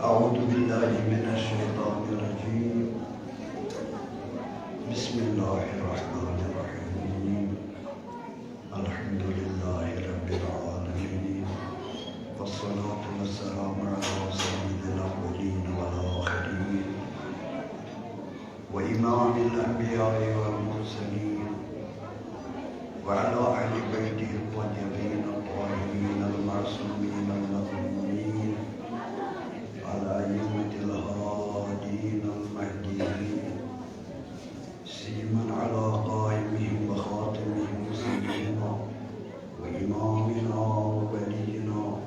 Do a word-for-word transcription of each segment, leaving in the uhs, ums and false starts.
أعوذ بالله من الشيطان الرجيم. بسم الله الرحمن الرحيم. الحمد لله رب العالمين، والصلاة والسلام على سيد الأولين والآخرين، وإمام الأنبياء والمرسلين، وعلى أهل بيته الطيبين الطاهرين المعصومين المظلومين، الأئمة الهادين المهديين، سيما على قائمهم وخاتمهم سيدنا وإمامنا وولينا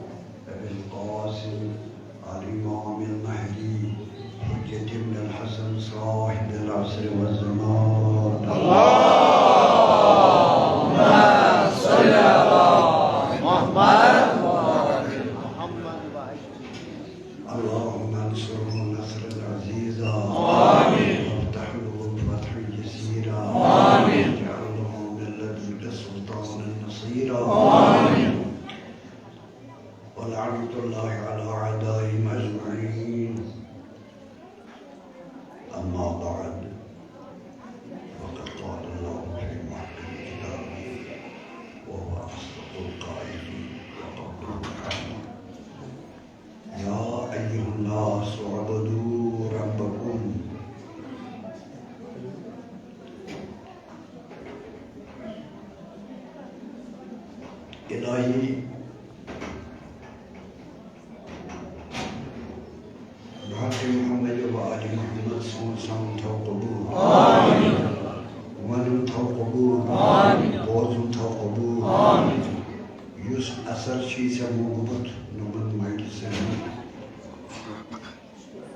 أبي القاسم الإمام المهدي حجة بن الحسن صاحب العصر والزمان. اللهم صل على محمد. اللهم انصره نصرا عزيزا. آمين. وافتح له فتحا يسيرا. آمين. واجعل له من لدنك سلطانا نصيرا. آمين. ولعنة الله على أعدائهم أجمعين. أما بعد، فقد قال الله في محكم كتابه وهو أصدق القائلين وقوله الحق: يا أيها الناس اعبدوا ربكم. إلهي، بحق محمد و آل محمد سون سام تھاو قبول۔ آمین۔ ونُن تھاو قبول۔ آمین۔ بوزُن تھاو قبول۔ آمین۔ یُس اثر چھی ژےٚ موٚنگمُت نومن مجلسن منٛز،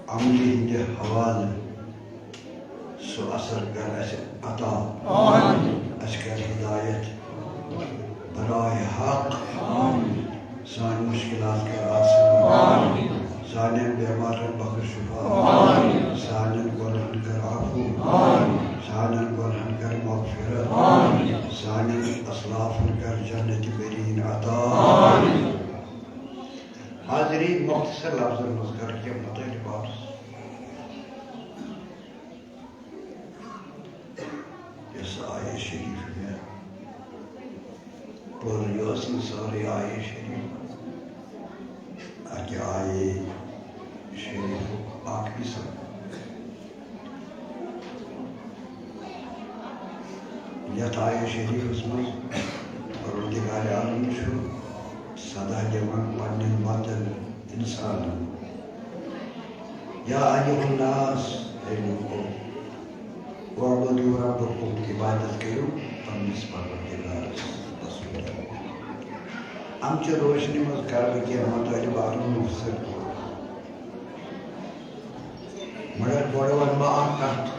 عملہِ ہٕنٛدِ حوالہٕ سُہ اثر کر اَسہِ عطا۔ آمین۔ اَسہِ کر ہدایت برائے حق۔ آمین۔ سانہِ مشکلات کر آسان۔ آمین۔ سانٮ۪ن بیمارن بخش شفا۔ آمین۔ سانٮ۪ن گۄنہن کر عفو۔ آمین۔ سانٮ۪ن گۄنہن کر مغفرت۔ آمین۔ سانٮ۪ن اسلافن کر جنت برین عطا۔ آمین۔ حاضرین، مختصر لفظن منٛز کر کینٛہہ مطالبہٕ عرض۔ یۄس آیہِ شریف مےٚ پٔر، یہِ ٲس نہٕ سٲرٕے آیہِ شریف، اَکہِ آیہِ شریفُک اکھ حصہٕ۔ یتھ آیت شریفس منٛز پروردگار عالم چھُ صدا دِوان پننٮ۪ن بندن انسانن، یا ایھا الناس، اے لوکو، اعبدوا ربکم، عبادت کٔرِو پننِس پروردگارس۔ امچہِ روشنی منٛز کرٕ بہٕ کینٛہہ مطالبہٕ عرض مختصر پٲٹھۍ۔ مگر گۄڈٕ وَنہٕ بہٕ اَکھ کَتھ،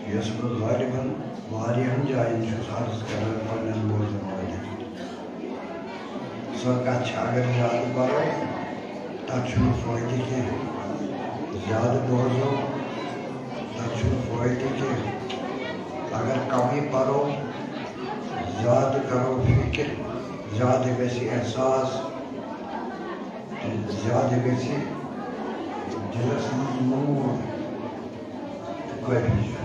یۄس بہٕ غالباً واریاہَن جایَن چھُس عرض کران پنٛنٮ۪ن بوزَن والٮ۪ن۔ سۄ کَتھ چھِ، اگر زیادٕ پَرو، تَتھ چھُنہٕ فٲیدٕ کینٛہہ۔ زیادٕ بوزو، تَتھ چھُنہٕ فٲیدٕ کینٛہہ۔ اگر کَمٕے پَرو، زیادٕ کَرو فِکر، زیادٕ گژھِ احساس، زیادٕ گژھِ دِلس منٛز موٗل تہٕ کٲفی چھُ۔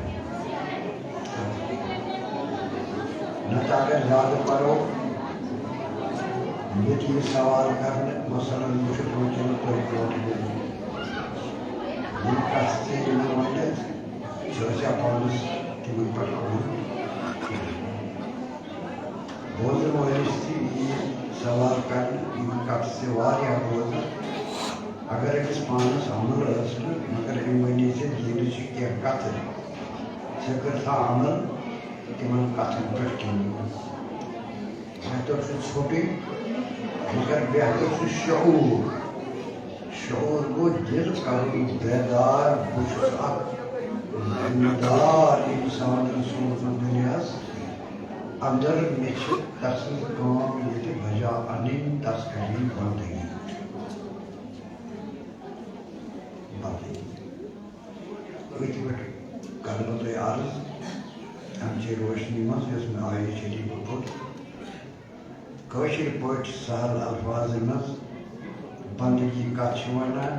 نتہٕ اگر زیادٕ پرو، ییٚتہِ یہِ سوال کرنہٕ، مثلاً، وٕچھِو وٕنکیٚنُک تُہۍ برونٛٹھ یِم کتھ تہِ یِمن وننہٕ، سُہ ٲسۍ پانس تِمن پٮ۪ٹھ عمل کران۔ بوزن وٲلِس تہِ یی سوال کرنہٕ، یِمن کتھٕ چھِ واریاہ بوزان۔ اگر أمِس پانس عمل ٲس نہٕ، مگر أمۍ ؤنی ژےٚ دیٖنٕچ کینٛہہ کتھٕ، ژےٚ کٔرتھا عمل تِمن کتھن پٮ۪ٹھ کِنہٕ نہٕ؟ بہتر چھُ ژھوٚٹٕے، مگر بہتر چھُ شعوٗر۔ شعوٗر گوٚو دِل کرُن بیدار، بہٕ چھُس اکھ ذمہٕ دار اِنسان، سوٗنٛچُن دُنیاہَس اندر، مےٚ چھِ تسٕنٛز کٲم ییٚتہِ بجا اَنٕنۍ، تس کرٕنۍ بندگی۔ بندگی۔ أتھۍ پٮ۪ٹھ کرٕ بہٕ تۄہہِ عرض، اَمہِ چہِ روشنی منٛز یۄس مےٚ آیہِ شریٖفہٕ پوٚر، کٲشِر پٲٹھۍ سہل الفاظن منٛز بندگی کتھ چھِ ونان؟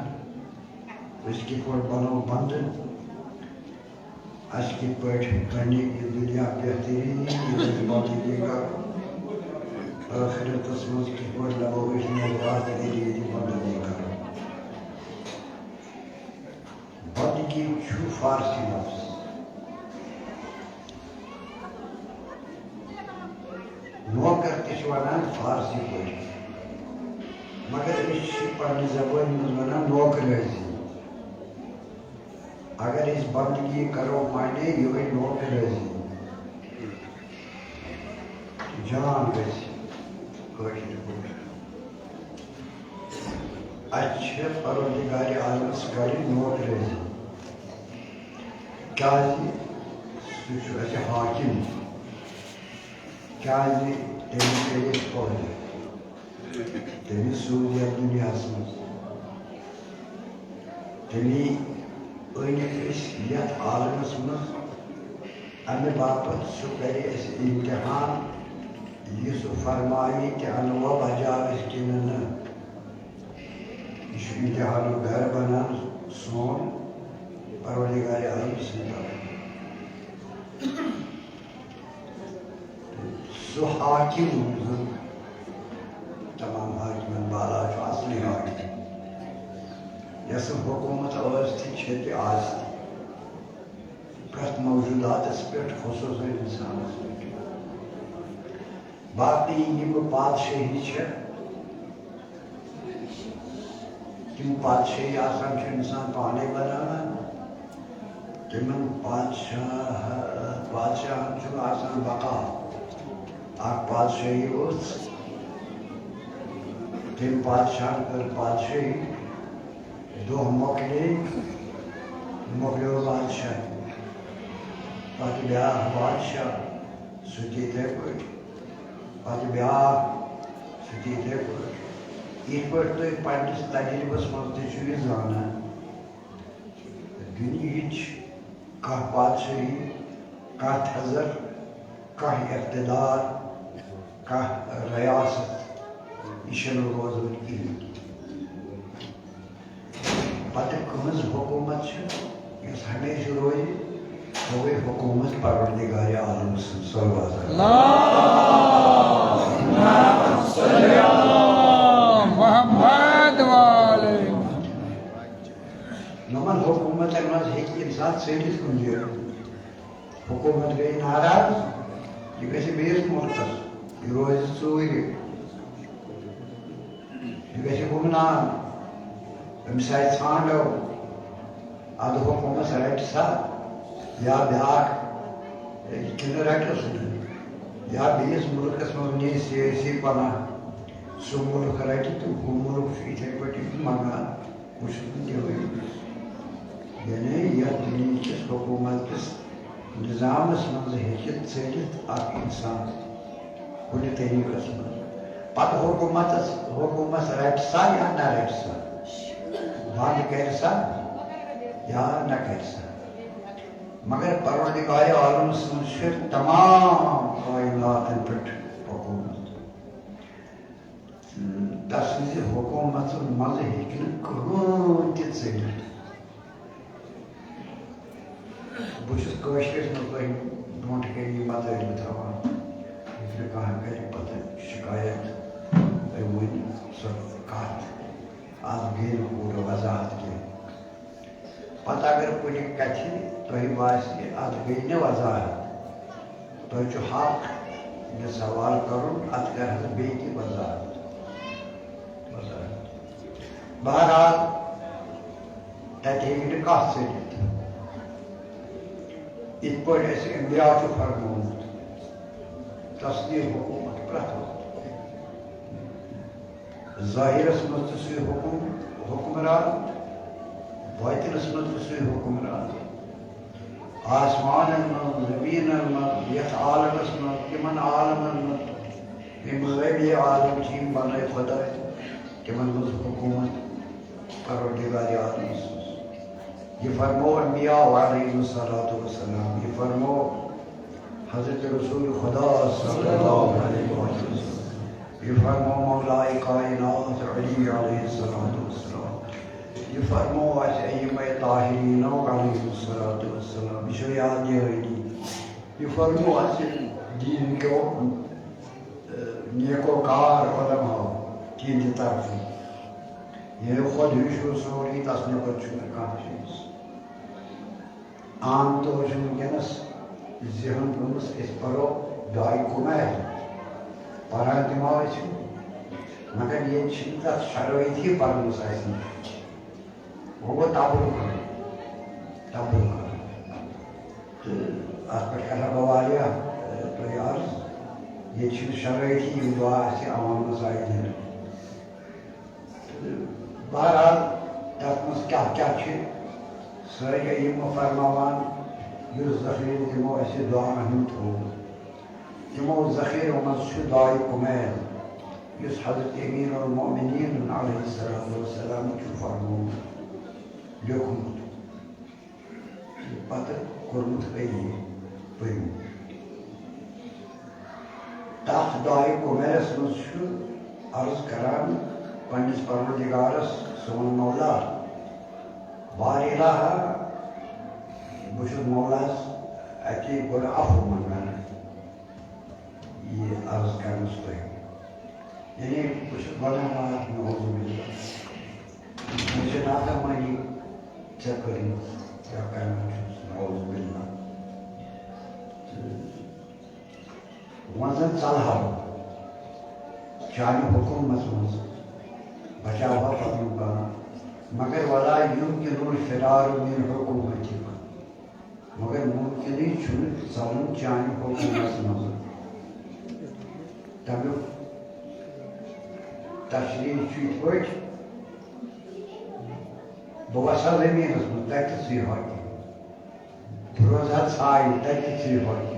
أسۍ کِتھ پٲٹھۍ بنو بندٕ؟ اَسہِ کِتھ پٲٹھۍ بنہِ یہِ دُنیا بہتریٖن، ییٚلہِ أسۍ بندگی کرو؟ ٲخرتس منٛز کِتھ پٲٹھۍ لبو أسۍ نجات، ییٚلہِ ییٚتہِ بندگی کرو؟ بندگی چھُ فارسی لفظ۔ نوکر تہِ چھِ ونان فارسی پٲٹھۍ، مگر أسۍ چھِ پننہِ زبٲنۍ منٛز ونان نوکرٲزی۔ اگر أسۍ بندگی کرو، معنی یِہوٚے نوکرٲزی۔ جان گژھِ کٲشِر پٲٹھۍ۔ اَسہِ چھِ پروردگارِ عالمس کرٕنۍ نوکرٲزی۔ کیازِ؟ سُہ چھُ اَسہِ حاکم۔ کیازِ؟ تٔمۍ کٔرۍ أسۍ پٲدٕ۔ تٔمۍ سوٗز یَتھ دُنیاہَس منٛز۔ تٔمی أنۍ أسۍ یَتھ عالمَس منٛز۔ اَمہِ باپتھ سُہ کَرِ اَسہِ امتحان، یہِ سُہ فرمایہِ تہِ اَنوا بجا أسۍ کِنہٕ نہٕ۔ یہِ چھُ امتحانُک گَرٕ بَنان سون پروردگارِ عالم سٕنٛدِ طرفہٕ۔ سُہ حاکم یُس زن تمام حاکمن بالا چھُ، اصلی حاکم، یس حکومت ٲس تہِ چھِ تہِ آسہِ تہِ، پرٛٮ۪تھ موجوداتس پٮ۪ٹھ، خصوصاً انسانس پٮ۪ٹھ۔ باقٕے یِم پادشٲہی چھِ، تِم پادشٲہی آسان چھُ اِنسان پانے بناوان۔ تِمن پادشاہ، پادشاہن چھُنہٕ آسان بقا۔ اکھ پادشٲہی اوس، تٔمۍ پادشاہن کٔر پادشٲہی، دۄہ مۄکلے، مۄکلیو بادشاہ۔ پتہٕ بیٛاکھ بادشاہ، سُہ تہِ یِتھے پٲٹھۍ۔ پتہٕ بیٛاکھ، سُہ تہِ یِتھے پٲٹھۍ۔ یِتھ پٲٹھۍ تُہۍ پننِس تجربس منٛز تہِ چھِو یہِ زانان، دُنیہٕچ کانٛہہ پادشٲہی، کانٛہہ تھزر، کانٛہہ اقتدار، کانٛہہ ریاست، یہِ چھَنہٕ روزان کِہیٖنۍ۔ پتہٕ کٕہٕنٛز حکوٗمت چھِ، یُس ہمیشہِ روزِ، سۄ گٔے حکوٗمت پروردگارِ عالم سٕنٛز۔ صلوات۔ اللہم صل علی محمد وآل محمد۔ یِمن حکوٗمتن منٛز ہیٚکہِ اِنسان ژٔلِتھ کُنہِ جایہِ۔ حکوٗمت گٔے ناراض، یہِ گژھِ بیٚیِس مُلکس، یہِ روزِ ژوٗرِ، یہِ گژھِ گُمنام، أمِس آسہِ ژھانٛڈو، اَدٕ حکوٗمت رَٹہِ سا یا بیٛاکھ، کِنہٕ رَٹٮ۪س نہٕ، یا بیٚیِس مُلکس منٛز نِیہِ سیٲسی پناہ، سُہ مُلک رَٹہِ تہٕ ہُہ مُلک چھُ یِتھَے پٲٹھۍ منٛگان۔ وٕچھِو تُہۍ تہِ ؤنِو۔ یعنی یَتھ دُنیہٕکِس حکوٗمت کِس نظامَس منٛز ہیٚکہِ ژٔلِتھ اَکھ اِنسان کُنہِ طریٖقَس منٛز۔ پَتہٕ حکوٗمتَس، حکوٗمت رَٹہِ سا یا نہ رَٹہِ سا، بنٛد کَرِ سا یا نہ کَرِ سا۔ مگر پروردگار عالم سٕنٛز چھِ تمام کائناتَن پٮ۪ٹھ حکوٗمت۔ تسٕنزِ حکوٗمژ منٛز ہیٚکہِ نہٕ کٕہٕنۍ تہِ ژٔلِتھ۔ بہٕ چھُس کٲشرِس منٛز تۄہہِ برونٛٹھ کَنہِ یہِ مَتٲلِو تھاوان، یُتھ نہٕ کانٛہہ کَرِ پَتہٕ شِکایت، تُہۍ ؤنِو سۄ کَتھ۔ اَتھ گٔے نہٕ پوٗرٕ وضاحت کینٛہہ۔ پتہٕ اگر کُنہِ کتھِ تۄہہِ باسہِ، اتھ گٔے نہٕ وضاحت، تۄہہِ چھُ حق مےٚ سوال کرُن، اتھ کرٕ حظ بیٚیہِ تہِ وضاحت۔ وضاحت۔ بہرحال، تتہِ ہیٚکہِ نہٕ کتھ ژٔلِتھ۔ یِتھ پٲٹھۍ اَسہِ انبیاء چھُ فرمومُت، تسلیٖم حکوٗمت پرٛٮ۪تھ وقتہٕ۔ ظٲہِرس منٛز تہِ سُے حُکُم، حُکمران، باطنس منٛز تہِ سُے حُکمران۔ آسمانن منٛز، زٔمیٖنن منٛز، یَتھ عالمس منٛز، تِمن عالمن منٛز، یِم غٲبی عالم چھِ، یِم بنٲے خۄداے، تِمن منٛز حکوٗمت پروردگار عالم سٕنٛز۔ یہِ فرموو انبیاء علیہم الصلوۃ والسلام، یہِ فرموو حضرت رسول خدا صلی اللہ علیہ وسلم۔ یہِ فرموو مولائے کائنات علی علیہ الصلوۃ والسلام۔ یہِ فرموو اَسہِ ائمہ طاہرینو علیہ الصلوۃ والسلام۔ یہِ چھو یاد دِوٲنی۔ یہِ فرموو اَسہِ دیٖن کیو، اہ، نیکوکار علماء تِہنٛدِ طرفہٕ۔ یہِ خود ہیوٚچھ سورُے، تَس نٮ۪بر چھُنہٕ کانٛہہ چیٖز۔ عام طور چھِ وٕنکیٚنَس ذہن گٔمٕژ، أسۍ پَرو دعائے کمیل، پَران تہِ ما ٲسِو، مگر ییٚتہِ چھِنہٕ تَتھ شرٲیطٕے پَرنَس اَسہِ نِش۔ وۄنۍ گوٚو تَبُل کَرُن، تَبُل کَرُن۔ تہٕ اَتھ پٮ۪ٹھ کَرٕ ہا بہٕ واریاہ، اَ، تۄہہِ عرض، ییٚتہِ چھِنہٕ شرٲیطٕے یِم دعا اَسہِ عوامَس آیہِ دِنہٕ۔ بہرحال، تَتھ منٛز کیٛاہ کیٛاہ چھِ، سٲری یِم فرماوان، یُس ذخیرٕ تِمو اَسہِ دُعاہَن ہُنٛد تھوٚو۔ تِمو ذخیرو منٛز چھُ دعائے کمیل، یُس حضرت امیر المومنین علیہ الصلوۃ والسلام چھُ فرمومُت، لیوٚکھمُت۔ پتہٕ کوٚرمُت أتی پٔرِو۔ تَتھ دعائے کمیلَس منٛز چھُ عرض کران پننِس پروردگارَس، سون مولا، بار الہ، بہٕ چھُس مولاہَس اَتہِ گۄڈٕ عفو منٛگان یہِ عرض کرنَس تۄہہِ۔ یعنی بہٕ چھُس گۄناہگار، نعوذ باللہ۔ مےٚ چھِ نافرمٲنی ژےٚ کٔرمٕژ یا کران چھُس، نعوذ باللہ۔ تہٕ وۄنۍ زَن ژَلہٕ ہا بہٕ چانہِ حُکمَس منٛز، بچاوٕ ہا پَنُن پان، مگر ولا یمکن الفرار من حکومتک۔ مگر ممکنٕے چھُنہٕ ژَلُن چانہِ حکوٗمتس منٛز۔ تَمیُک تشریح چھُ یِتھ پٲٹھۍ، بہٕ وَسہٕ ہا زٔمیٖنَس منٛز، تَتہِ تہِ ژٕے ہوکہِ۔ بہٕ روزٕ ہا ژھایہِ، تَتہِ تہِ ژٕے ہوکہِ۔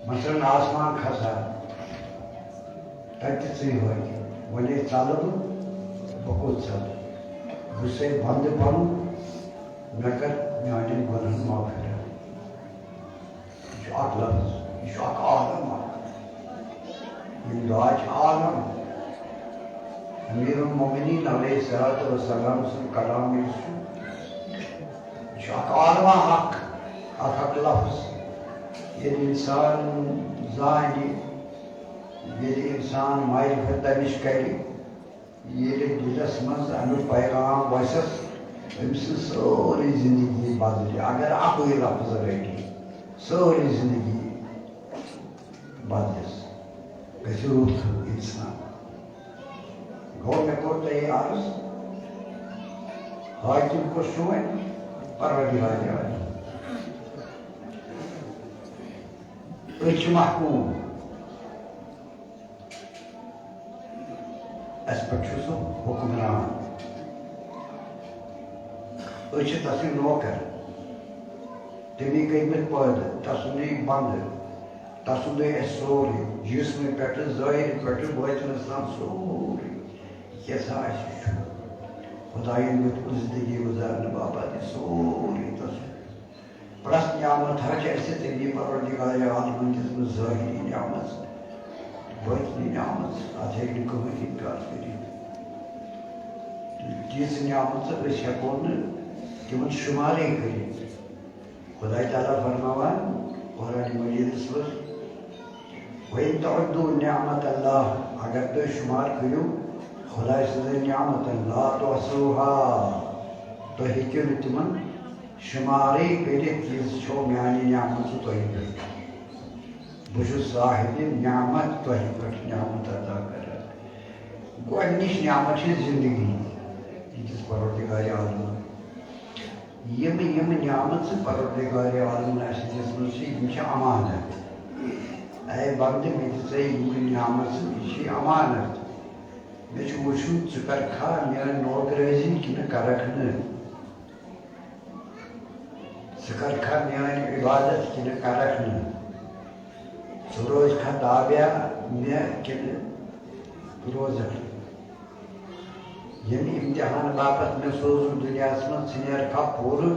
مثلاً آسمان کھسہٕ ہا، تَتہِ تہِ ژٕے ہوکہِ۔ وۄنۍ ییٚلہِ ژَلہٕ بہٕ، بہٕ کوٚت ژَلہٕ؟ بہٕ چھُسَے بنٛدٕ پَنُن، مےٚ کر میانٮ۪ن گۄنہن مغفرت۔ یہِ چھُ اکھ لفظ، یہِ چھُ اکھ عالم اکھ۔ یِم دعا چھِ عالم۔ امیر المومنین علیہ الصلوۃ والسلام سُنٛد کلام یُس چھُ، یہِ چھُ اکھ عالم اکھ، اکھ اکھ لفظ۔ ییٚلہِ انسان زانہِ، ییٚلہِ انسان معرفت تمِچ کرِ، ییٚلہِ دِلس منٛز اَمیُک پیغام وَسٮ۪س، أمۍ سٕنٛز سٲرٕے زِندگی بدلہِ۔ اگر اَکُے لفظ رَٹہِ، سٲرٕے زِندگی بدلٮ۪س، گژھِ رُت اِنسان۔ گوٚو، مےٚ کوٚر تۄہہِ عرض، حٲکِم کُس چھُ وۄنۍ؟ پروردگار عالم۔ أسۍ چھِ محکوٗم۔ اَسہِ پٮ۪ٹھ چھُ سُہ حُکمران۔ أسۍ چھِ تَسٕنٛدۍ نوکر۔ تٔمی کٔرۍ مٕتۍ پٲدٕ، تَسُنٛدُے بنٛدٕ، تَسُنٛدُے اَسہِ سورُے، جسمہٕ پٮ۪ٹھٕ، ظٲہِرٕ پٮ۪ٹھٕ، بٲطنَس تام سورُے۔ یہِ کیٛاہ سا اَسہِ چھُ خۄدایَن دیُتمُت زِندگی گُزارنہٕ باپتھ، یہِ سورُے تَسُنٛد۔ پرٛٮ۪تھ نعمت حظ چھِ اَسہِ تٔمی پروردگار عالمَن دِژمٕژ، ظٲہِری نعمت، بٲطنی نعمت، اَتھ ہیٚکہِ نہٕ کٕہٕنۍ اِنکار کٔرِتھ۔ تہٕ تِژھ نعمت أسۍ ہٮ۪کو نہٕ تِمَن شُمارٕے کٔرِتھ۔ خۄداے تعالیٰ فرماوان قرآن مجیٖدَس منٛز، وَإِن تَعُدُّوا نِعْمَتَ اللَّهِ، اگر تُہۍ شُمار کٔرِو خۄداے سٕنٛزَن نعمتَن، لَا تُحْصُوهَا، تُہۍ ہیٚکِو نہٕ تِمَن شُمارٕے کٔرِتھ، یِژھ چھو میٛانہِ نعمت تۄہہِ پٮ۪ٹھ۔ بہٕ چھُس صاحبِ نعمت، تۄہہِ پٮ۪ٹھ نعمت عطا کران۔ گۄڈٕنِچ نعمت چھِ زِندگی، یہِ دِژ پروردگار عالمَن۔ یِم، یِم نعمژٕ پروردگار عالمن اَسہِ دِژمٕژ چھِ، یِم چھِ امانت۔ اے بندٕ، مےٚ دِژے یِم نعمژٕ، یہِ چھِ امانت۔ مےٚ چھُ وٕچھُن، ژٕ کرکھا میٲنۍ نوکرٲزی کِنہٕ کرکھ نہٕ؟ ژٕ کرکھا میٲنۍ عبادت کِنہٕ کرکھ نہٕ؟ ژٕ روزکھا تابع مےٚ کِنہٕ روزکھ نہٕ؟ ییٚمہِ امتحان باپتھ مےٚ سوزُکھ دُنیاہَس منٛز، ژٕ نیرکھا پوٗرٕ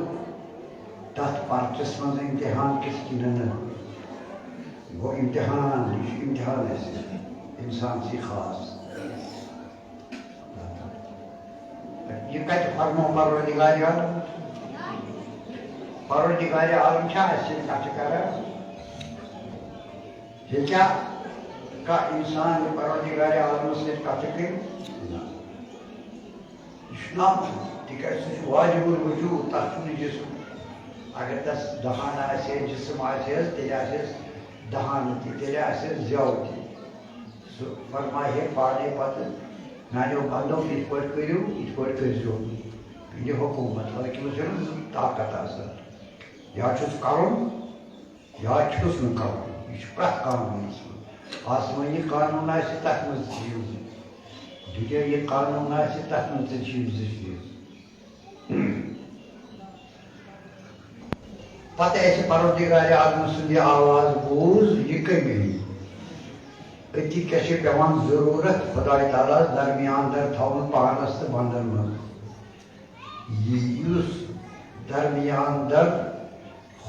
تَتھ پرچَس منٛز امتحان کِس کِنہٕ نہٕ؟ گوٚو امتحان، یہِ چھُ امتحان اَسہِ۔ انسان سی خاص۔ یہ کتہِ فرمو پروردگار عالم؟ پروردگار عالم چھا اسہِ سۭتۍ کتھ کران؟ یہ کیا کا انسان پروردگار عالم سۭتۍ کتھ کرِ؟ نہ۔ یہ چھُ ناممکن، تِکیازِ سُہ چھُ واجب الوجود، تتھ چھُنہٕ جسم۔ اگر تس دہان آسہِ ہے، جسم آسہِ ہے، تیٚلہِ آسہِ ہے دہان تہِ، تیٚلہِ آسہِ ہے زیو تہِ۔ سُہ فرمایہِ ہے پانے پتہٕ، میانیو بندو، یِتھ پٲٹھۍ کٔرِو، یِتھ پٲٹھۍ کٔرۍزیو۔ یہِ حکوٗمت، حٲکمس چھُنہٕ زٕ طاقت آسان، یا چھُس کرُن، یا چھُس نہٕ کرُن۔ یہِ چھُ پرٛٮ۪تھ قانوٗنس منٛز۔ آسمٲنی قانوٗن آسہِ، تتھ منٛز تہِ چھِ یِم زٕ۔ دُنیٲیی قانوٗن آسہِ، تتھ منٛز تہِ چھِ یِم زٕ چیٖز۔ پتہٕ اسہِ پروردگار عالم سُنٛد یہِ آواز بوٗز، یہِ کٔمۍ أنۍ؟ أتی کیٛاہ چھِ پٮ۪وان ضروٗرت خداے تعالیٰ ہس درمیان در تھاوُن پانس تہٕ بندن منٛز؟ یہِ یُس درمیان در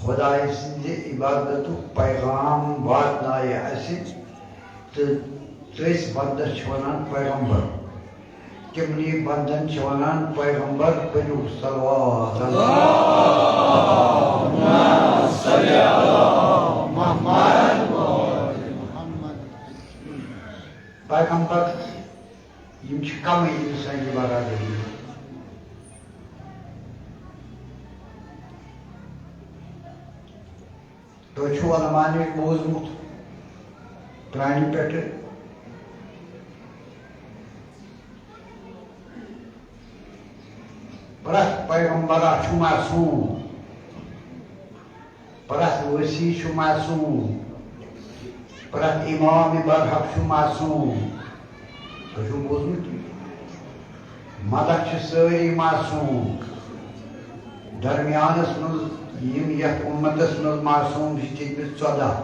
خداے سٕنٛدِ عبادتُک پیغام واتنایہِ اسہِ، تہٕ تٔسۍ بندس چھِ ونان پیغمبر۔ تِمنٕے بندن چھِ ونان پیغمبر، پٔرِو صلوات۔ اللہم صل علی محمد۔ پیغمبر، یِم چھِ کمٕے انسٲنی برادری۔ تۄہہِ چھُو علماء نِش بوٗزمُت پرٛانہِ پٮ۪ٹھٕ، پرٛٮ۪تھ پیغمبرا چھُ معصوٗم، پرٛٮ۪تھ وصی چھُ معصوٗم، پرٛٮ۪تھ امام برحق چھُ معصوٗم۔ تۄہہِ چھُو بوٗزمُت؟ ملک چھِ سٲری معصوٗم۔ درمیانس منٛز یِم یتھ اُمتس منٛز معصوٗم چھِ، تِم چھِ ژۄداہ۔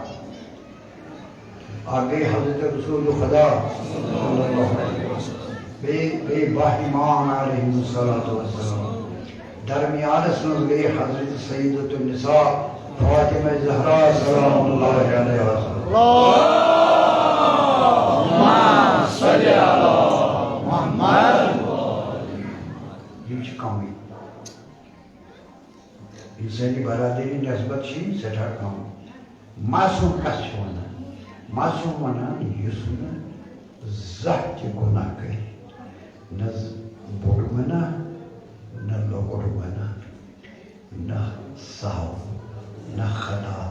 اکھ گٔے حضرت رسول خدا صلی اللہ علیہ وسلم، بیٚیہِ، بیٚیہِ باہ امام علیہم الصلوۃ والسلام۔ درمیانس منٛز گٔے حضرت سیدۃ النساء فاطمہ زہرا سلام اللہ علیہا۔ اللہم صل علی محمد۔ یِم چھِ کمٕے۔ انسٲنی برادری نسبت چھِ یِم سٮ۪ٹھاہ کم۔ معصوم کس چھِ ونان؟ معصوم ونان یُس نہٕ زانٛہہ تہِ گۄناہ کرِ، نہ ز-، بوٚڑ گۄناہ، نہ لۄکُٹ گۄناہ، نہ سہو، نہ خطا،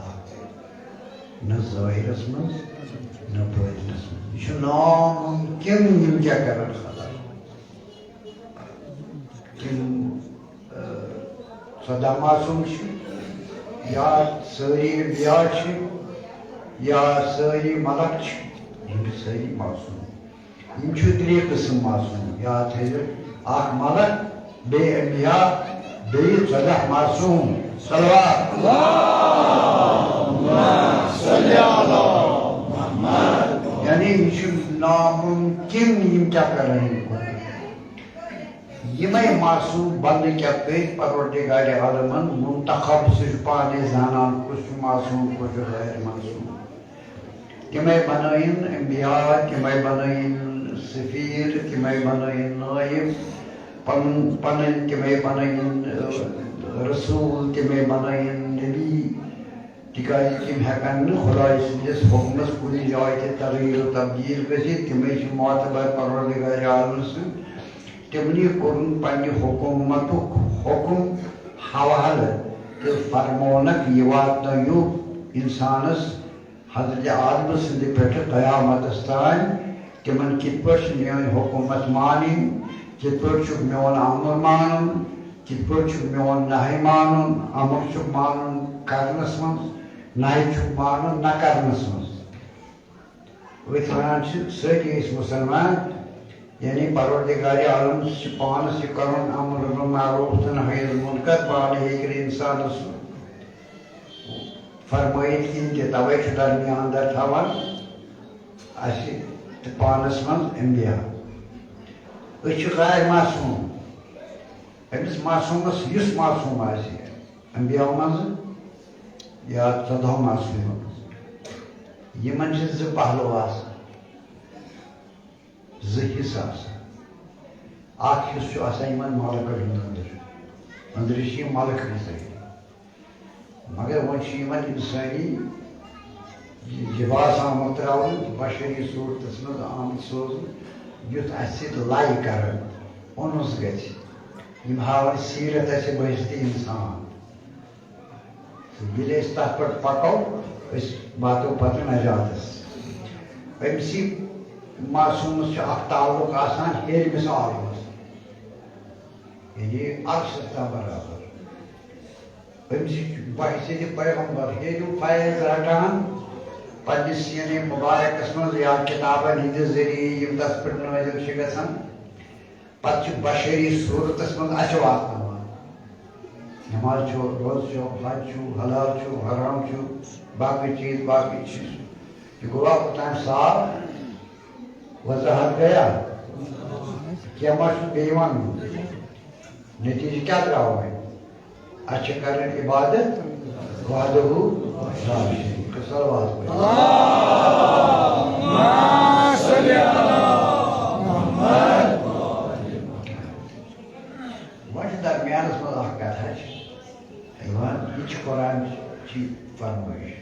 نہ ظٲہرس منٛز، نہ باطنس منٛز۔ یہِ چھُ ناممکن، یِم کیٛاہ کرن خطا؟ تِم، ٲ، ژۄداہ معصوٗم چھِ، یا سٲری انبیاء چھِ، یا سٲری ملک چھِ، یِم چھِ سٲری معصوٗم۔ یِم چھِ ترٛےٚ قٕسم معصوٗم، یاد تھٲیزیو، اکھ ملک، بیٚیہِ انبیاء، بیٚیہِ ژۄداہ معصوٗم۔ صلوات۔ اللہم صل علی محمد۔ یعنی یہِ چھُ ناممکن، یِم کیٛاہ کرن یِم خۄدا؟ یِمے معصوٗم بندٕ کیٛاہ کٔرۍ پروردگار عالمن منتخب؟ سُہ چھُ پانے زانان کُس چھُ معصوٗم، کُس چھُ غیر معصوٗم۔ تِمے بنٲیِن انبیاء، تِمے بنٲیِن سفیر، تِمے بنٲیِن نٲیِب، پنُن، پنٕنۍ تِمے بنٲیِن، ٲ، رسول، تِمے بنٲیِن نبی۔ تِکیٛازِ تِم ہٮ۪کن نہٕ خۄداے سٕنٛدِس حُکمس کُنہِ جایہِ تہِ تغیٖر و تبدیٖل گٔژھِتھ، تِمے چھِ معتبر پروردگار عالم سٕنٛدۍ۔ تِمنٕے کوٚرُن پننہِ حکوٗمتُک حُکم حوالہٕ تہٕ فرمونکھ، یہِ واتنٲیِو انسانس حضرت آدم سٕنٛدِ پٮ۪ٹھٕ قیامتس تام۔ تِمن کِتھ پٲٹھۍ چھِ میٲنۍ حکوٗمت مانٕنۍ؟ کِتھ پٲٹھۍ چھُکھ میون امر مانُن؟ کِتھ پٲٹھۍ چھُکھ میون نہی مانُن؟ امر چھُکھ مانُن کرنس منٛز، نہی چھُکھ مانُن نہ کرنس منٛز۔ أتھۍ ونان چھِ سٲری أسۍ مُسلمان، یعنی پروردگار عالم چھِ پانس یہِ کرُن امر بالمعروف تہٕ نہی عن المنکر، پانہٕ ہیٚکہِ نہٕ انسانس سُہ فرمٲیِتھ کِہیٖنۍ تہِ، توے چھُ درمیان در تھاوان اسہِ تہٕ پانس منٛز انبیاء۔ أسۍ چھِ غیر معصوم۔ أمِس معصومس یُس معصوم آسہِ، انبیاء منٛزٕ یا ژۄدہو معصومو منٛزٕ، یِمن چھِ زٕ پہلو آسان۔ زٕ حصہٕ آسان۔ اکھ حصہٕ چھُ آسان یِمن ملکن ہُنٛد أنٛدرٕ۔ أنٛدرٕ چھِ یِم ملک بِہِتھ۔ مگر وۄنۍ چھِ یِمن اِنسٲنی لباس آمُت ترٛاونہٕ، بشری صوٗرتس منٛز آمٕتۍ سوزنہٕ، یُتھ اَسہِ سۭتۍ لَے کرن، اُنُس گژھِ۔ یِم ہاوَن سیٖرت اَسہِ بہشتی اِنسان۔ تہٕ ییٚلہِ أسۍ تَتھ پٮ۪ٹھ پَکو، أسۍ واتو پَتہٕ نجاتَس۔ أمۍ سٕے معصوٗمَس چھُ اَکھ تعلق آسان ہیٚرمِس عالمَس، یعنی عرشَس تام برابر۔ أمۍ سٕے چھُ بحیثیت پیغمبر، ییٚلہِ یِم فیض رَٹان پنٛنِس سیٖنے مُبارکَس منٛز یا کِتابَن ہِنٛدِ ذٔریعہٕ یِم تَس پٮ۪ٹھ نٲزِل چھِ گژھان، پتہٕ چھِ بشری صوٗرتس منٛز اَسہِ واتناوان۔ نماز چھُ، روزٕ چھُ، حج چھُ، حلال چھُ، حرام چھُ، باقٕے چیٖز، باقٕے چیٖز۔ یہِ گوٚوا اوٚتام صاف؟ وضاحت گٔیا؟ کینٛہہ ما چھُ بیٚیہِ وَنُن؟ نتیٖجہٕ کیٛاہ درٛاو وۄنۍ؟ اَسہِ چھِ کَرٕنۍ عبادت وحدہ لا شریک۔ صلوات پٔرِو۔ اللہم صل علی محمد۔ وۄنۍ چھِ درمیانَس منٛز اَکھ کَتھا چھِ یِوان، یہِ چھِ قرآن چی فرمٲیِش۔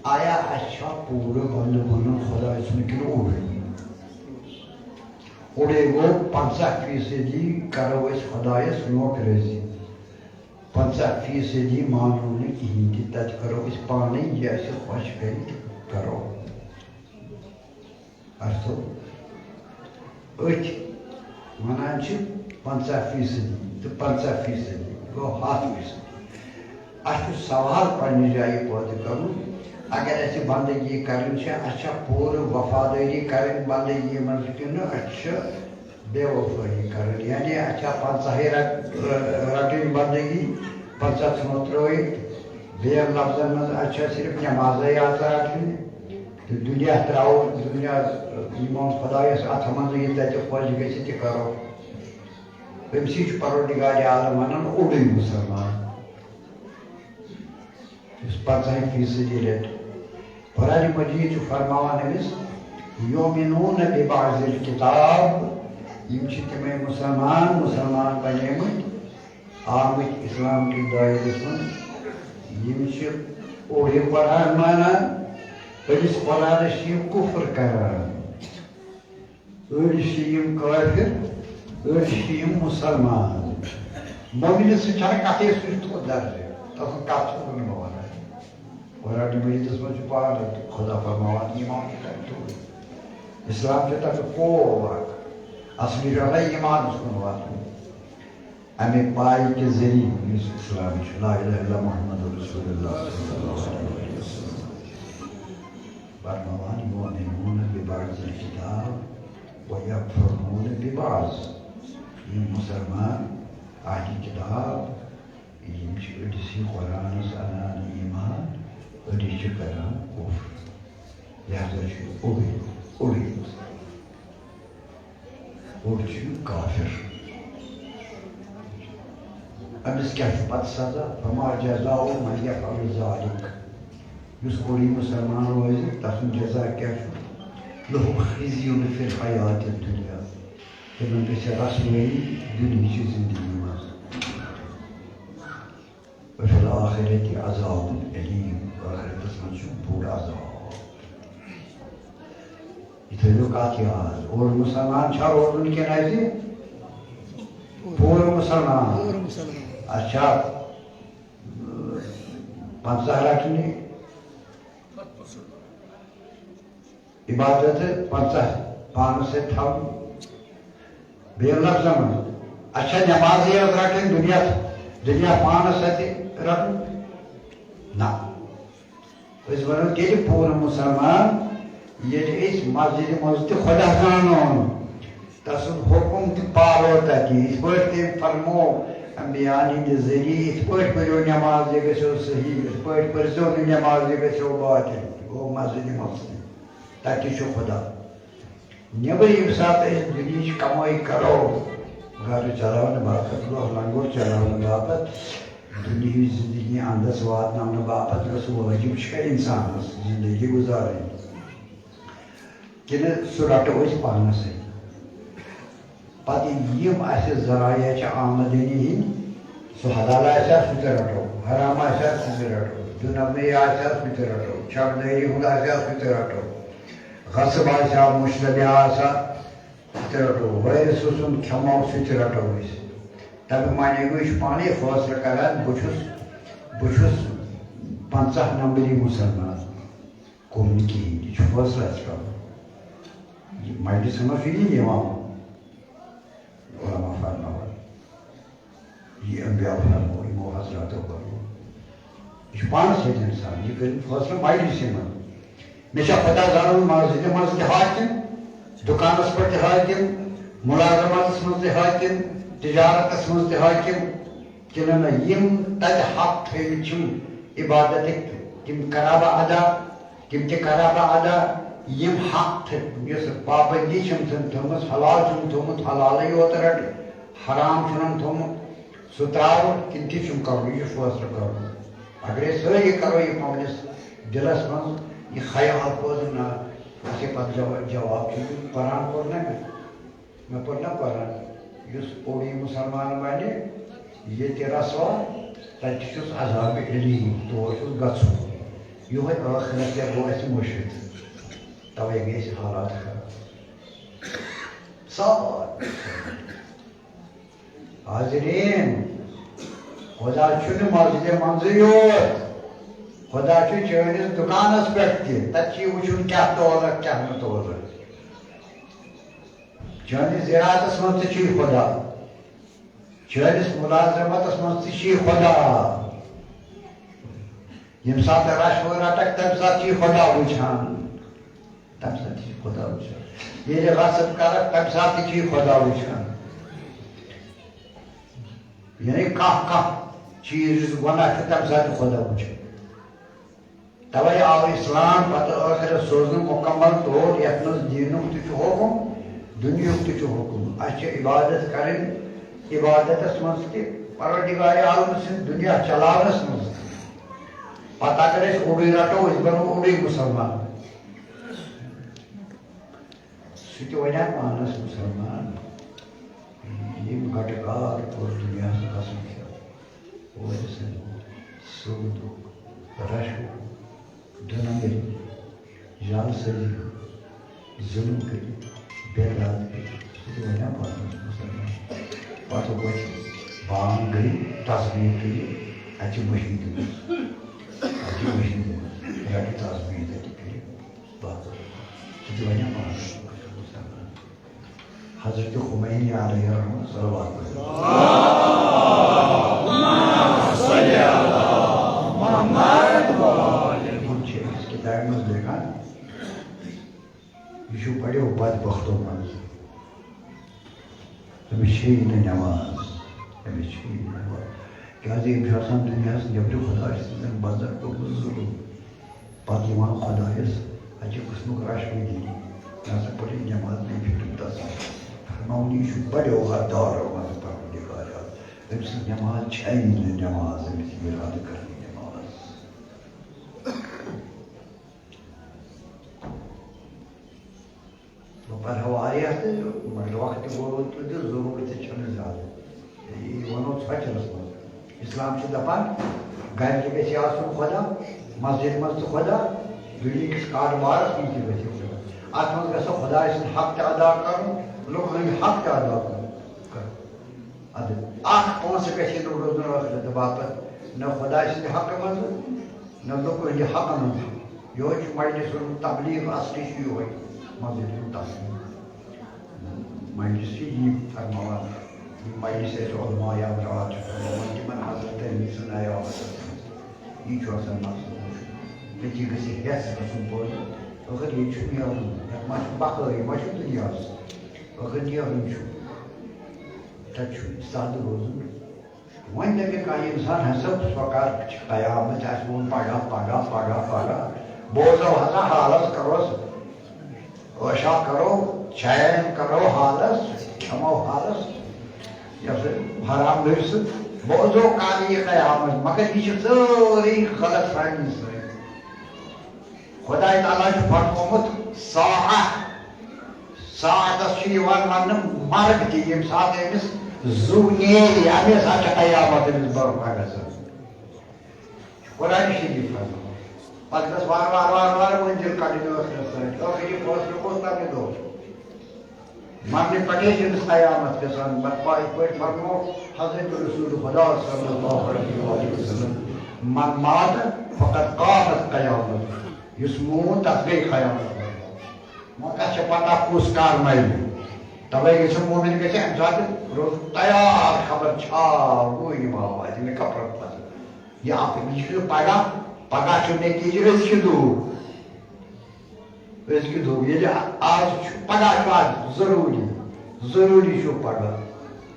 آیا اَسہِ چھا پوٗرٕ بنٛدٕ بنُن خۄداے سُنٛد کِنہٕ اوٗرۍ؟ اوٚڑے گوٚو، پنٛژاہ فیٖصدی کَرو أسۍ خۄدایَس نوکرٲزی، پنٛژاہ فیٖصدی مانو نہٕ کِہیٖنۍ تہِ، تَتہِ کَرو أسۍ پانَے یہِ اَسہِ خۄش کَرِ تہِ کَرو۔ اَسہِ تھوٚو أتھۍ وَنان چھِ پنٛژاہ فیٖصدی تہٕ پنٛژاہ فیٖصدی گوٚو ہَتھ فیٖصدی۔ اَسہِ چھُ سوال پنٛنہِ جایہِ پٲدٕ کَرُن، اگر اَسہِ بندگی کَرٕنۍ چھِ، اَسہِ چھا پوٗرٕ وفادٲری کَرٕنۍ بندگی منٛز کِنہٕ اَسہِ چھِ بے وفٲیی کَرٕنۍ؟ یعنی اَسہِ چھا پنٛژاہے رَٹ-، رَٹٕنۍ بندگی، پنٛژاہ ژھٕنو ترٛٲوِتھ؟ بیٚیَن لفظن منٛز، اَسہِ چھا صرف نمازے یٲژ رَٹٕنۍ؟ تہٕ دُنیا ترٛاوو، دُنیا یِمو خۄدایَس اَتھٕ منٛزٕے یہِ تَتہِ خۄش گژھِ تہِ کَرو۔ أمۍ سٕے چھُ پروردگار عالم وَنان اوٚڑُے مُسلمان، یُس پنٛژاہہِ فیٖصدی رَٹہِ۔ قرآن مجیٖد چھُ فرماوان أمِس، یؤمنون ببعض الکتاب، یِم چھِ تِمَے مُسلمان، مُسلمان بَنیمٕتۍ، آمٕتۍ اِسلام کِس دٲیرَس منٛز، یِم چھِ اوٚڑُے قرآن مانان، أڑِس قرآنَس چھِ یِم کُفر کران، أڑۍ چھِ یِم کٲفِر، أڑۍ چھِ یِم مُسلمان۔ مؤمنَس سۭتۍ چھَنہٕ کَتھٕے، سُہ چھُ تھوٚد درجہِ، تَتھ کَتھ چھُنہٕ بہٕ وَنان۔ قرآن مجیٖدَس منٛز چھُ پانہٕ خۄدا فرماوان، ایمان چھُ تَتہِ تھوٚد۔ اِسلام چھُ تَتہِ پوو اَکھ۔ اَصلی چھُ آسان ایمانَس کُن واتُن۔ اَمہِ پایہِ کہِ ذٔریعہٕ یُس اِسلام چھُ، لا الہ الا محمد رسول اللہ صلی اللہ علیہ وسلم۔ فرماوان، یؤمنون ببعض الکتاب و یکفرون ببعض۔ یِم مُسلمان، اہلِ کتاب، یِم چھِ أڑسٕے قرآنَس اَنان ایمان، أڑِس چھِ کران کُفر۔ لہذا چھُ اوٚڑُے، اوٚڑُے مُسلمان۔ اوٚڑ چھُ کافر۔ أمِس کیٛاہ چھُ پتہٕ سزا؟ فما جزاء من یفعل ذلک۔ یُس اوٚڑُے مُسلمان روزِ، تَسُنٛد جزا کیٛاہ چھُ؟ لہ خزی فی الحیات الدنیا۔ تِمن گژھِ رسوٲیی دُنیہٕچہِ زندگی منٛز۔ وفی الآخرۃ عذاب علیم، ٲخرتس منٛز چھُ بوٚڑ عذاب۔ یہِ تھٲیِو کتھ یاد، اوٚڑ مُسلمان چھا روزُن کِنہٕ اَسہِ پوٗرٕ مُسلمان؟ پوٗرٕ مُسلمان۔ اچھا، پنٛژاہ رٹنہِ عبادت، پنٛژاہ پانس سۭتۍ تھاوٕنۍ۔ بیٚیہِ لفظن منٛز، اچھا، نمازٕے یٲژ رٹٕنۍ، دُنیا، دُنیا پانس سۭتۍ رٹُن؟ نہ۔ أسۍ بنو تیٚلہِ پوٗرٕ مُسلمان، ییٚلہِ أسۍ مسجدِ منٛز تہِ خۄدا زانون۔ تسُنٛد حُکُم تہِ پالو تَتہِ، یِتھ پٲٹھۍ تٔمۍ فرموو انبیاءن ہٕنٛدِ ذٔریعہٕ، یِتھ پٲٹھۍ پٔرِو نٮ۪ماز، یہِ گژھیو صحیح، یِتھ پٲٹھۍ پٔرۍزیو نہٕ نٮ۪ماز، یہِ گژھیو باطل، یہِ گوٚو مسجدِ منٛز تہِ۔ تَتہِ چھُ خۄدا۔ نٮ۪برٕ ییٚمہِ ساتہٕ أسۍ دُنیہٕچ کمٲے کرو، گرٕ چلاونہٕ باپتھ، دۄہ لنگُر چلاونہٕ باپتھ، دُنیہٕچ زندگی اندس واتناونہٕ باپتھ، یۄس وٲجِب چھِ انسانس زندگی گُزارٕنۍ، کِنہٕ سُہ رَٹو أسۍ پانَس سۭتۍ؟ پَتہٕ یِم اَسہِ ذرایع چھِ آمدنی ہِنٛدۍ، سُہ حلال آسہِ ہا، سُہ تہِ رَٹو، حرام آسہِ ہا، سُہ تہِ رَٹو، دُنَمٲیی آسہِ ہا، سُہ تہِ رَٹو، چَکدٲری ہُنٛد آسہِ ہا، سُہ تہِ رَٹو، غصب آسہِ ہا، مُشتبہ آسہِ ہا، سُہ تہِ رَٹو، وٲرِث سُنٛد کھٮ۪مو، سُہ تہِ رَٹو أسۍ۔ تَمیُک معنی گوٚو، یہِ چھُ پانَے فٲصلہٕ کَران، بہٕ چھُس، بہٕ چھُس پنٛژاہ نمبری مُسلمان، گوٚو نہٕ کِہیٖنۍ، یہِ چھُ فٲصلہٕ اَسہِ کَرُن۔ یہِ مجلسَن منٛز چھُ یہِ نِوان، علماء فرماوان، یہِ انبیاء فرمو، یِمو حضراتو فرمو۔ یہِ چھُ پانَس سۭتۍ اِنسان، یہِ کٔرِن فٲصلہٕ مجلسہِ منٛز۔ مےٚ چھا خۄدا زانُن مسجدِ منٛز تہِ حاکِم، دُکانَس پٮ۪ٹھ تہِ حاکِم، مُلازمَتَس منٛز تہِ حاکِم، تِجارتَس منٛز تہِ حاکِم، کِنہٕ نہ؟ یِم تَتہِ حق تھٲومٕتۍ چھِم عبادتٕکۍ، تِم کَرا بہٕ ادا، تِم تہِ کَرا بہٕ ادا۔ یِم حق تھٲومٕتۍ، یۄس پابندی چھِم تِم تھٲومٕژ، حلال چھُم تھوٚومُت، حلالٕے یوت رَٹہٕ، حرام چھُنَم تھوٚومُت، سُہ ترٛاوُن کِنہٕ تہِ چھُم کَرُن، یہِ چھُ فٲصلہٕ کَرُن۔ اگرے سٲری کَرو یہِ پنٛنِس دِلَس منٛز یہِ خیال پٲدٕ، نہ، اَسے پَتہٕ جوا-، جواب چھُ دیُن، قرآن پوٚر نہ مےٚ؟ مےٚ پوٚر نہ قرآن؟ یُس اوڑی مُسلمان بَنہِ، ییٚتہِ رسوا، تَتہِ چھُس عذاب علیم، تور چھُس گژھُن۔ یِہوٚے ٲخرت تہِ گوٚو اَسہِ مٔشِتھ۔ تَوَے گٔے اَسہِ حالات خراب۔ سارے۔ حاضرین، خدا چھُنہٕ مسجدِ منٛزٕے یوت، خدا چھُ چٲنِس دُکانَس پٮ۪ٹھ تہِ۔ تَتہِ چھُ یہِ وٕچھُن کیٛاہ تولَکھ، کیٛاہ نہٕ تولَکھ۔ چٲنِس زِراعتَس منٛز تہِ چھُے خدا، چٲنِس مُلازمَتَس منٛز تہِ چھُے خدا۔ ییٚمہِ ساتہٕ رَشوٕ رَٹَکھ، تَمہِ ساتہٕ چھُے خدا وٕچھان۔ تَمہِ ساتہٕ تہِ چھُ خدا وٕچھان۔ ییٚلہِ غصب کَرَکھ، تَمہِ ساتہٕ تہِ چھُے خدا وٕچھان۔ یعنی کانٛہہ، کانٛہہ چیٖز یُس گۄناہ چھُ، تَمہِ ساتہٕ چھُ خدا وٕچھان۔ تَوَے آو اِسلام پَتہٕ ٲخرَس سوزنہٕ مُکمل طور، یَتھ منٛز دیٖنُک تہِ چھُ حُکُم، دُنیہُک تہِ چھُ حُکُم۔ اَسہِ چھِ عبادت کَرٕنۍ، عبادتَس منٛز تہِ پروردگار عالم سٕنٛدِ دُنیا چلاونَس منٛز تہِ۔ پَتہٕ اگر أسۍ اوٚڑُے رَٹو، أسۍ بَنو اوٚڑُے مُسلمان۔ سُہ تہِ وَنہِ ہا پانَس مُسلمان۔ ییٚمۍ گَٹہٕ کار کوٚر دُنیاہَس گژھُن چھُ۔ وٲرِثَن سوٗدُک، رَشوُک، دُنمٲری، جعل سٲزی، ظُلم کٔرِتھ، بے داد کٔرِتھ، سُہ تہِ وَنہِ ہا پانَس مُسلمان۔ پَتہٕ وۄتھِ بانٛگ گٔے، تسبیٖح کٔرِتھ، اَتہِ چھِ مٔشیٖد گٔمٕژ۔ اَتہِ چھِ مٔشیٖد گٔمٕژ۔ رَٹہِ تسبیٖح تَتہِ کٔرِتھ۔ بس۔ سُہ تہِ وَنہِ ہا پانَس مُسلمان۔ حضرت خمینی علیہ الرحمہ صلوات پٔرِو۔ یِم چھِ أکِس کِتابہِ منٛز لیکھان، یہِ چھُ بَڑیو بدبختو منٛز۔ أمِس چھیی نہٕ نٮ۪ماز، أمِس چھیی نہٕ نٮ۪ماز۔ کیٛازِ أمِس چھُ آسان دُنیاہَس نیٚبرِ خۄداے سٕنٛدٮ۪ن بنٛدَن کوٚرمُت ظُلُم۔ پتہٕ یِوان خۄدایَس اَکہِ قٕسمُک رَشوٕ دِنہِ۔ مےٚ ہسا پٔرٕے نٮ۪ماز، بیٚیہِ پھِرُن تَس۔ فرماوُن، یہِ چھُ بَڑیو غدارو منٛز پروردگار عالم۔ أمۍ سٕنٛز نٮ۪ماز چھَیی نہٕ نٮ۪ماز، أمِس یہِ اِرادٕ کَرنٕچ نٮ۪ماز۔ بہٕ پَرٕ ہا واریاہ تہٕ مگر وقت تہِ گوٚو تہٕ ضروٗرت تہِ چھَنہٕ زیادٕ۔ یہِ وَنو ژھۄچَس منٛز۔ اِسلام چھُ دَپان، گَرِ تہِ گژھِ آسُن خۄدا، مسجد منٛز تہِ خۄدا، دُنیہِکِس کارٕبارَس منٛز تہِ گژھِ خۄدا۔ اَتھ منٛز گژھِ خۄداے سُنٛد حق تہِ ادا کَرُن، لُکَن ہُنٛد حق تہِ ادا کَرُن۔ اَدٕ اَکھ پونٛسہٕ گژھِ نہٕ روزُن ٲخرت باپَتھ، نہ خۄداے سٕنٛدِ حقہٕ منٛز، نہ لُکہٕ ہٕنٛدِ حقہٕ منٛز۔ یِہوٚے چھُ مجلس تبلیغ، اصلی چھُ یِہوٚے مسجد ہُنٛد تبلیغ۔ مجلس چھِ یی فرماوان، یِم مجلس اَسہِ علماء یا حضرات چھِ فرماوان، تِمن حضرتن ہٕنٛدۍ سُنایہِ آو حضرت۔ یی چھُ آسان مسلہٕ۔ أتی گژھِ ہٮ۪س گژھُن پٲدٕ۔ ٲخٕر ییٚتہِ چھُ نیرُن، یَتھ ما چھُ بقٲیی، ما چھُ دُنیاہَس۔ ٲخٕر نیرُن چھُ۔ تَتہِ چھُ سادٕ روزُن۔ وۄنۍ دَپہِ کانٛہہ اِنسان ہسا، سۄ کر چھِ قیامت، آسہِ ووٚن پگاہ، پگاہ، پگاہ، پگاہ۔ بوزو ہسا حالس، کروس عٲشا، کرو چین، کرو حالس، کھٮ۪مو حالس، یہِ ہسا حرام نٔرۍ سۭتۍ۔ بوزو کر یہِ قیامت، مگر یہِ چھِ سٲرٕے غلط فہمی سۭتۍ۔ خداے تعالیٰ چھُ فرمومُت، ساعہ ساعتس چھُ یِوان وننہٕ مرگ تہِ، ییٚمہِ ساتہٕ أمِس زُو نیرِ، اَمے ساتہٕ چھِ قیامت أمِس برپا گژھان۔ قرآن شریف فرماوان۔ پتہٕ گژھِ وارٕ وارٕ وارٕ وارٕ منزل کڑٕنۍ ٲخرس تام۔ ٲخری فٲصلہٕ کُس تَمہِ دۄہ چھُ؟ مرنہٕ پتہٕ چھِ أمِس قیامت گژھان۔ پتہٕ پا-، یِتھ پٲٹھۍ فرموو حضرت رسول خدا صلی اللہ علیہ وآلہ وسلم، "من مات فقد قامت قیامت"، یُس موٗد، تَس گٔے قیامت۔ وۄنۍ کَتھ چھےٚ پتہ کُس کر مرِ؟ تَوَے گژھِ مومِن گژھِ اَمہِ ساتہٕ روزُن تیار، خبر چھا وُنہِ ما واتہِ مےٚ کفرَس پتہٕ۔ یہِ اَکھ، یہِ چھُ پگاہ، پگاہ چھُ نتیٖجہٕ أزکہِ دۄہ۔ أزکہِ دۄہ، ییٚلہِ آز چھُ، پگاہ چھُ آز ضروٗری، ضروٗری چھُ پگاہ۔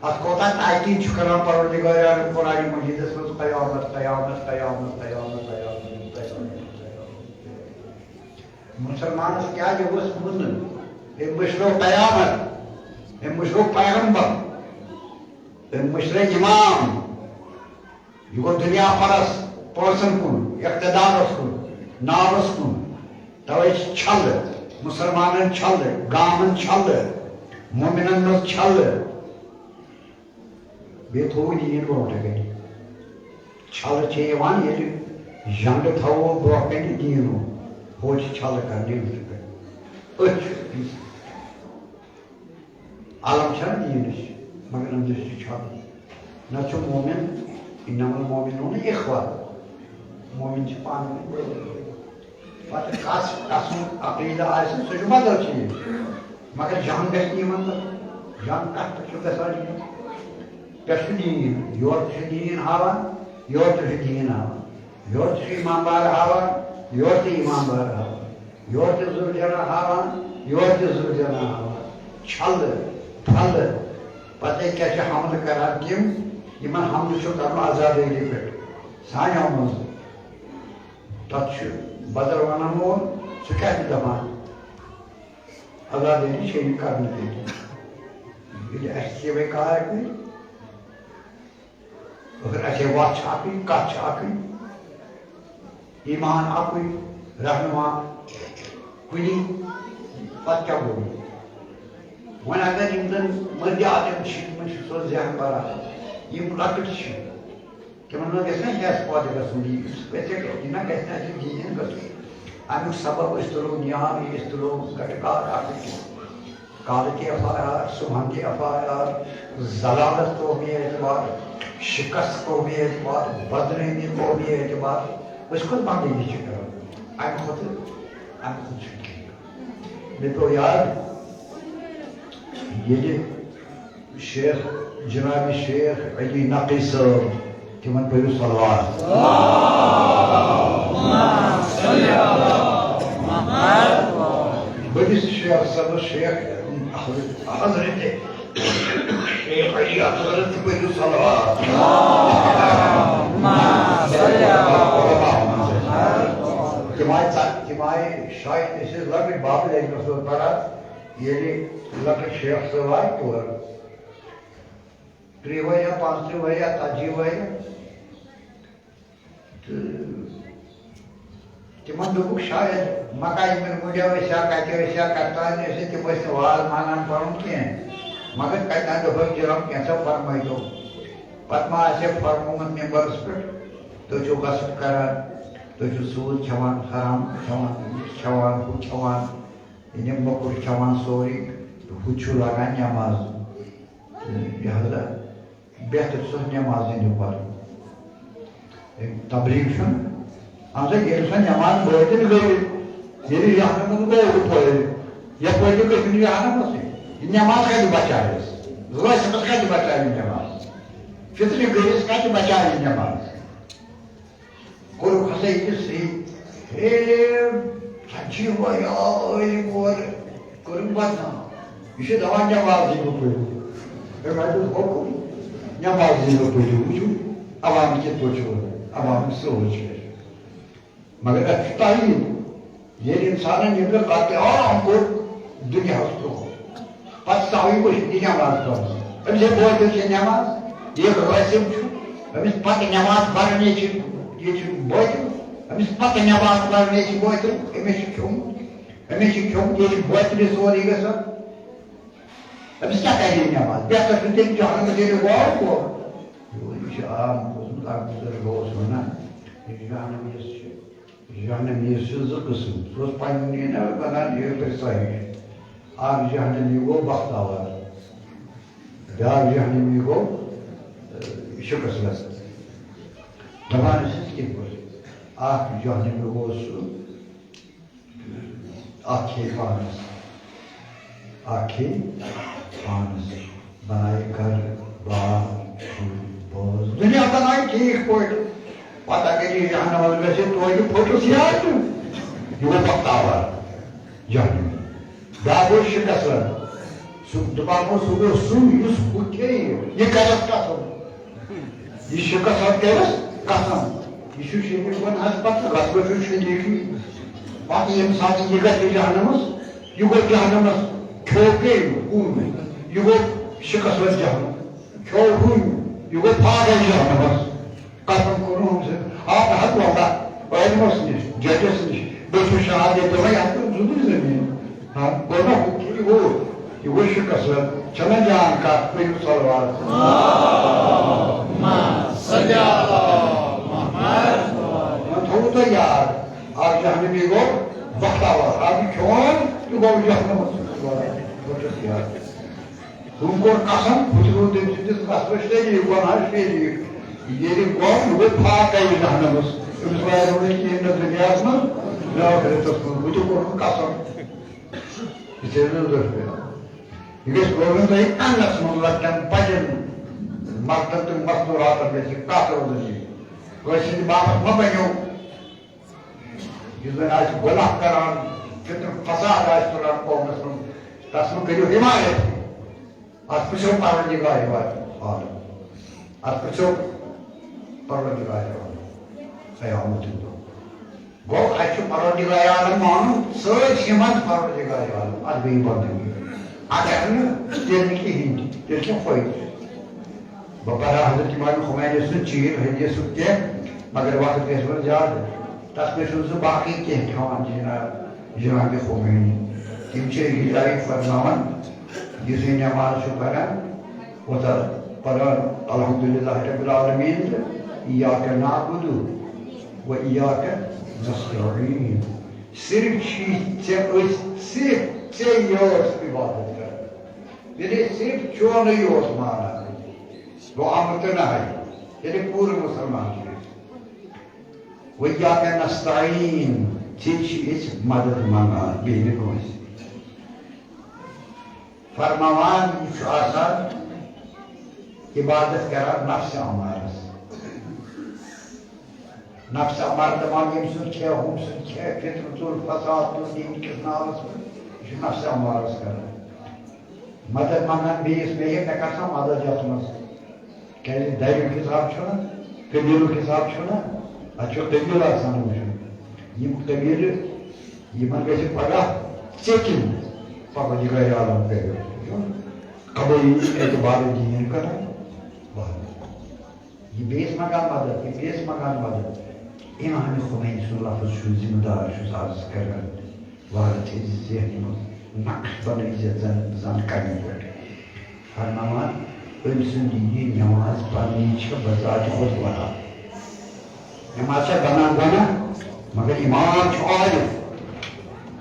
اَتھ کوٗتاہ تاکید چھُ کران پروردگار عالم قرآن مجیدس منٛز، قیامت، قیامت، قیامت، قیامت، قیامت، قیامت، قیامت۔ مسلمانس کیٛازِ اوس وُنہٕ؟ أمۍ مٔشرو قیامت، أمۍ مٔشرو پیغمبر، أمۍ مٔشرٲے امام۔ یہِ گوٚو دُنیا پرست، پونٛسن کُن، اقتدارس کُن، ناوس کُن۔ توے چھِ چھلہٕ، مسلمانن چھلہٕ، گامن چھلہٕ، مومنن منٛز چھلہٕ۔ بیٚیہِ تھوٚوُن دیٖن برونٛٹھٕ کَنہِ۔ چھلہٕ چھےٚ یِوان، ییٚلہِ جنٛڈٕ تھاوو برونٛہہ کَنہِ دیٖنُک، ہُہ چھِ چھلہٕ کرنہِ برونٛٹھٕ کَنہِ۔ أتھۍ چھُ علم چھَنہٕ دیٖنٕچ، مگر أمِس چھِ چھلٕے۔ نَتہٕ چھُ مومِن، انما المؤمنون اخوہ۔ مومِن چھِ پانہٕ ؤنۍ برابر۔ پتہٕ کس، کسُن عقیدٕ آسہِ، سُہ چھُ بدل چیٖز۔ مگر جنگ گژھِ نہٕ یِمن تہٕ جنگ کتھ پٮ۪ٹھ چھُ گژھان یہِ؟ پٮ۪ٹھ چھُ دیٖن، یورٕ تہِ چھُ دیٖن ہاوان، یورٕ تہِ چھُ دیٖن ہاوان، یورٕ تہِ چھُ ایماندار ہاوان، یورٕ تہِ ایماندار ہاوان، یورٕ تہِ زُرجنا ہاوان، یورٕ تہِ زُرجنا ہاوان۔ چھلہٕ، پھلہٕ، پتہٕ کیٛاہ چھِ حملہٕ کران تِم، یِمن حملہٕ چھُ کرُن عزادٲری پٮ۪ٹھ۔ سانیو منٛز تَتھ چھُ بدل وَنان وول، سُہ کیٛاہ چھُ دَپان؟ عزادٲری چھے نہٕ کَرنہٕ کینٛہہ۔ ییٚلہِ اَسہِ یِہوٚے کار کٔرۍ، ٲخٕر اَسہِ ہے وَتھ چھِ اَکٕے، کَتھ چھِ اَکٕے، ایمان اَکُے، رہنما کُنی، پَتہٕ کیٛاہ گوٚو؟ وۄنۍ اگر یِم زَن مٔدِ عالم چھِ، یِمَن چھُ سُہ ذہن بَران، یِم لۄکٕٹۍ چھِ، تِمن منٛز گژھِ نہ ہٮ۪س پٲدٕ گژھُن، یہِ یُس گژھِ، یہِ نہ گژھِ نہ اَسہِ دیٖن گژھُن۔ اَمیُک سبب أسۍ تُلو نیام، یہِ أسۍ تُلو گٹہٕ کار اکھ أکِس۔ کالہٕ تہِ ایف آی آر، صبحن تہِ ایف آی آر، ضلالت قومی اعتبار، شکست قومی اعتبار، بدنٲمی قومی اعتبار۔ أسۍ کۄس بندگی چھِ کران؟ اَمہِ کھۄتہٕ، اَمہِ کھۄتہٕ چھُنہٕ کِہیٖنۍ۔ مےٚ پیوٚو یاد، ییٚلہِ شیخ، جناب شیخ علی نقوی صٲب، تِمن پٔرِو صلوات۔ بٔڑِس شیخ صٲبس شیخ حضرت شیخ علی اکبرس تہِ پٔرِو صلوات۔ تِم آیہِ ژ-، تِم آیہِ شاید، أسۍ ٲسۍ لۄکٕٹۍ بابل اجمل صٲب پران، ییٚلہِ لۄکٕٹۍ شیخ صٲب آیہِ تور، ترٛہ ؤرۍ یا پانٛژترٕٛہ ؤرۍ یا ژتجی ؤرۍ۔ تہٕ تِمن دوٚپُکھ، شاید مکہ یِمن مُنڈیا ٲسۍ یا کتہِ ٲسۍ یا کتہِ تام ٲسۍ، تِم ٲسۍ نہٕ واز مانان پنُن کینٛہہ۔ مگر کتہِ تام دوٚپُکھ، جناب، کینٛژھا فرمٲیتو۔ پتہٕ ما آسہِ ہے فرمومُت ممبرس پٮ۪ٹھ، تُہۍ چھِو غصب کران، تُہۍ چھِو سوٗد کھٮ۪وان، حرام کھٮ۪وان، یہِ کھٮ۪وان، ہُہ کھٮ۪وان، یعنی موٚکُر کھٮ۪وان سورُے، تہٕ ہُہ چھُو لاگان نٮ۪ماز۔ تہٕ لہذا بہتر چھُ نٮ۪ماز أنِو پَرٕنۍ۔ أمۍ تبلیغ چھُنہٕ، اَہَن سا، ییٚلہِ سۄ نٮ۪ماز بٲطِل گٔے، ییٚلہِ جہنمَس گوٚو ہُہ پٲرِتھ، یَپٲرۍ تہِ گٔژھِو نہٕ جہنمَسٕے۔ یہِ نٮ۪ماز کَتہِ بَچاوٮ۪س؟ غٲصبَس کَتہِ بَچاوِ نٮ۪ماز؟ فِطرِ غریٖض کَتہِ بَچاوِ نٮ۪ماز؟ کوٚرُکھ ہسا یہِ صحیح۔ ہے، ژتجی ؤرۍ آو عٲلِم اورٕ، کوٚرُن بدنام۔ یہِ چھُ دَپان، "نٮ۪مازٕے مہٕ پٔرِو۔" أمۍ ہا دیُت حُکُم، "نٮ۪مازٕے مہٕ پٔرِو۔" وٕچھِو، عوام کِتھ پٲٹھۍ چھُ وَنان، عوامٕچ سونٛچ کیٛاہ چھِ۔ مگر اَتھ چھُ تعیٖد۔ ییٚلہِ اِنسانَن یہِ قتلِ عام کوٚر دُنیاہَس برٛونٛہہ، پَتہٕ ژاو یہِ وٕچھِتھ یہِ نٮ۪ماز پَرنَس۔ أمِس ہے بوزِ چھِ نٮ۪ماز، یہِ غٲصِب چھُ، أمِس پَتہٕ نٮ۪ماز پَرٕنۍ چھِ، یہِ چھُ بٲطِل، أمِس پَتہٕ نٮ۪ماز پَرٕنۍ چھِ بٲطِل، أمِس چھُ کھیوٚمُت، أمِس چھُ کھیوٚمُت، یہِ چھُ بٲطِلہِ سورُے گژھان۔ أمِس کیٛاہ کَرِ یہِ نٮ۪ماز؟ بہتر چھُ تیٚلہِ جہنمَس ییٚلہِ غور گوٚو۔ یہِ چھُ عام بوٗزمُت، اَکھ بُزرگ اوس وَنان، جہنمیَس چھِ، جہنمیَس چھِ زٕ قٕسٕم۔ سُہ اوس پنٛنہِ نہ وَنان، یہِ پرٛژھا ہِش۔ اَکھ جہنمی گوٚو بختاوار، بیٛاکھ جہنمی گوٚو، اَ، شُکَس گژھان۔ دَپان ٲسِس کِتھ پٲٹھۍ؟ اَکھ جہنمی گوٚو سُہ، اَکھ کھیٚیہِ پانَس، اَکھ کھیٚیہِ پانَس، بَنایہِ گَرٕ، بار، شُرۍ، بٲژ، دُنیا بَنایہِ ٹھیٖک پٲٹھۍ۔ پَتہٕ اگر یہِ جہنمَس گژھِ، توتہِ پھُٹُس یاد تہٕ یہِ گوٚو بختاوار جہنمی۔ بیٛاکھ گوٚو شِکَس رَٹُن۔ سُہ دَپان گوٚو، سُہ گوٚو سُہ، یُس ہُہ کھیٚیہِ، یہِ کَرٮ۪س قسم۔ یہِ شِکَس رَٹہِ کَرٮ۪س قسم۔ یہِ چھُ شریٖک گۄناہَس پَتہٕ، رَتہٕ چھُ شریٖکٕے۔ پَتہٕ ییٚمہِ ساتہٕ یہِ گژھِ جہنمَس، یہِ گوٚو جہنمَس، کھیوٚو پیٚیہِ کُن۔ یہِ گوٚو شِکَس رَٹہِ جہنم، کھیوٚو ہُہ، یہِ گوٚو پھاکَے جہنمَس۔ قسم کوٚرُن أمۍ سۭتۍ، آ، نہ حظ، وَلہ، عٲلمَس نِش، ججَس نِش، بیٚیہِ چھُ شہادت دِوان، یَتھ پٮ۪ٹھ زُدُے زٔمیٖن۔ ہاں، گوٚو نہ، ہُہ کہِ یہِ گوٚو، یہِ گوٚو شِکَس رَٹُن۔ چھَنا جان کَتھ؟ پٔرِو صلوات۔ اللهم صل علی محمد۔ وۄنۍ تھوٚوُ تۄہہِ یاد، اَکھ جہنمی گوٚو بختاوار، اَکھ یہِ کھیوٚن، یہِ گوٚو جہنمَس۔ بہٕ چھُس یاد۔ ہُم کوٚر قسم، ہُہ تہِ روٗد تٔمۍ سٕنٛدِس قسمَس شریٖک، گۄناہَس شریٖک۔ ییٚلہِ گوٚو، یہِ گوٚو فاقے جہنمَس۔ أمِس باسیو نہٕ کِہیٖنۍ نہ دُنیاہَس منٛز، نہ ٲخرَتَس منٛز۔ بہٕ تہِ کوٚرُن قسم۔ یہِ چھِ نہٕ ضروٗرت پٮ۪وان۔ یہِ گژھِ روزُن تۄہہِ اَنَس منٛز، لۄکٹٮ۪ن بَچَن، مَردَن تہٕ مَستوٗراتَن گژھِ یہِ کَتھ روزٕنۍ۔ کٲنٛسہِ ہِنٛدِ باپَتھ مہ بَنیو۔ یُس زَن آسہِ گۄناہ کران، فتنہٕ فساد آسہِ تُلان قومَس منٛز، تَس منٛز کٔرِو حمایت۔ اَتھ پرٛژھو پروردگار عالم۔ اَتھ پرٛژھو پروردگار عالم قیامت دۄہ۔ گوٚو، اَسہِ چھُ پروردگار عالم مانُن، سٲرسٕے منٛز پروردگار عالم، اَتھ بیٚیہِ بندگی۔ اگر نہٕ، تیٚلہِ نہٕ کِہیٖنۍ تہِ، تیٚلہِ چھُنہٕ فٲیدٕ۔ بہٕ پَرٕ ہا حضرت امام خمینی سٕنٛز چیٖز حدیثُک کینٛہہ، مگر وقت گژھِ وۄنۍ زیادٕ۔ تَتھ منٛز چھُس بہٕ باقٕے کینٛہہ کھٮ۪وان جناب، جناب خمینی۔ تِم چھِ أکِس جایہِ فرماوان، یُس یہِ نٮ۪ماز چھُ پَران، وۄتھان پَران الحمدللہ رب العالمین تہٕ ایاک نعبد و ایاک نستعین۔ صرف چھِ ژےٚ أسۍ، صرف ژےٚ یٲژ عبادت کران۔ یعنی صرف چونُے اوس مانان۔ گوٚو امر تہٕ نہی۔ یعنی پوٗرٕ مُسلمان چھُ أسۍ۔ وَإِيَّاكَ نَسْتَعِينُ، ژےٚ چھِ أسۍ مدد منٛگان، بیٚیہِ نہٕ کٲنٛسہِ۔ فرماوان، یہِ چھُ آسان عبادت کران نفسِ امارس۔ نفسِ امارس دپان، ییٚمہِ سُنٛد کھےٚ، ہُمہِ سُنٛد کھےٚ، فِتنہٕ تُل، فساد تُل، دیٖن کِس ناوس پٮ۪ٹھ۔ یہِ چھُ نفسِ امارس کران۔ مدد منٛگان بیٚیِس، مےٚ ہے، مےٚ کر سا مدد یتھ منٛز۔ کیازِ دَریُک حساب چھُنہ، قبیلُک حساب چھُنہ، اتھ چھُ قبیلہٕ آسان وٕچھُن۔ یِم قبیلہٕ، یِمن گژھِ پگاہ ژےٚ کِنۍ پروردگار عالم کٔرِو۔ قبٲیلی اعتبار دیٖن کران۔ واہ۔ یہِ بیٚیِس مکان بدل، یہِ بیٚیِس مکان بدل۔ امام خمینی سُنٛد لفظ چھُ ذمہٕ دار، چھُس عرض کران۔ وارٕ تھٲیزِ ذہنہِ منٛز نقش بنٲیزِ زن، زن کمہِ پٲٹھۍ۔ فرماوان، أمۍ سُنٛد یہِ نماز پرنی چھِ بذات خود گۄناہ۔ نماز چھےٚ بنان گۄناہ، مگر امام چھُ عارف۔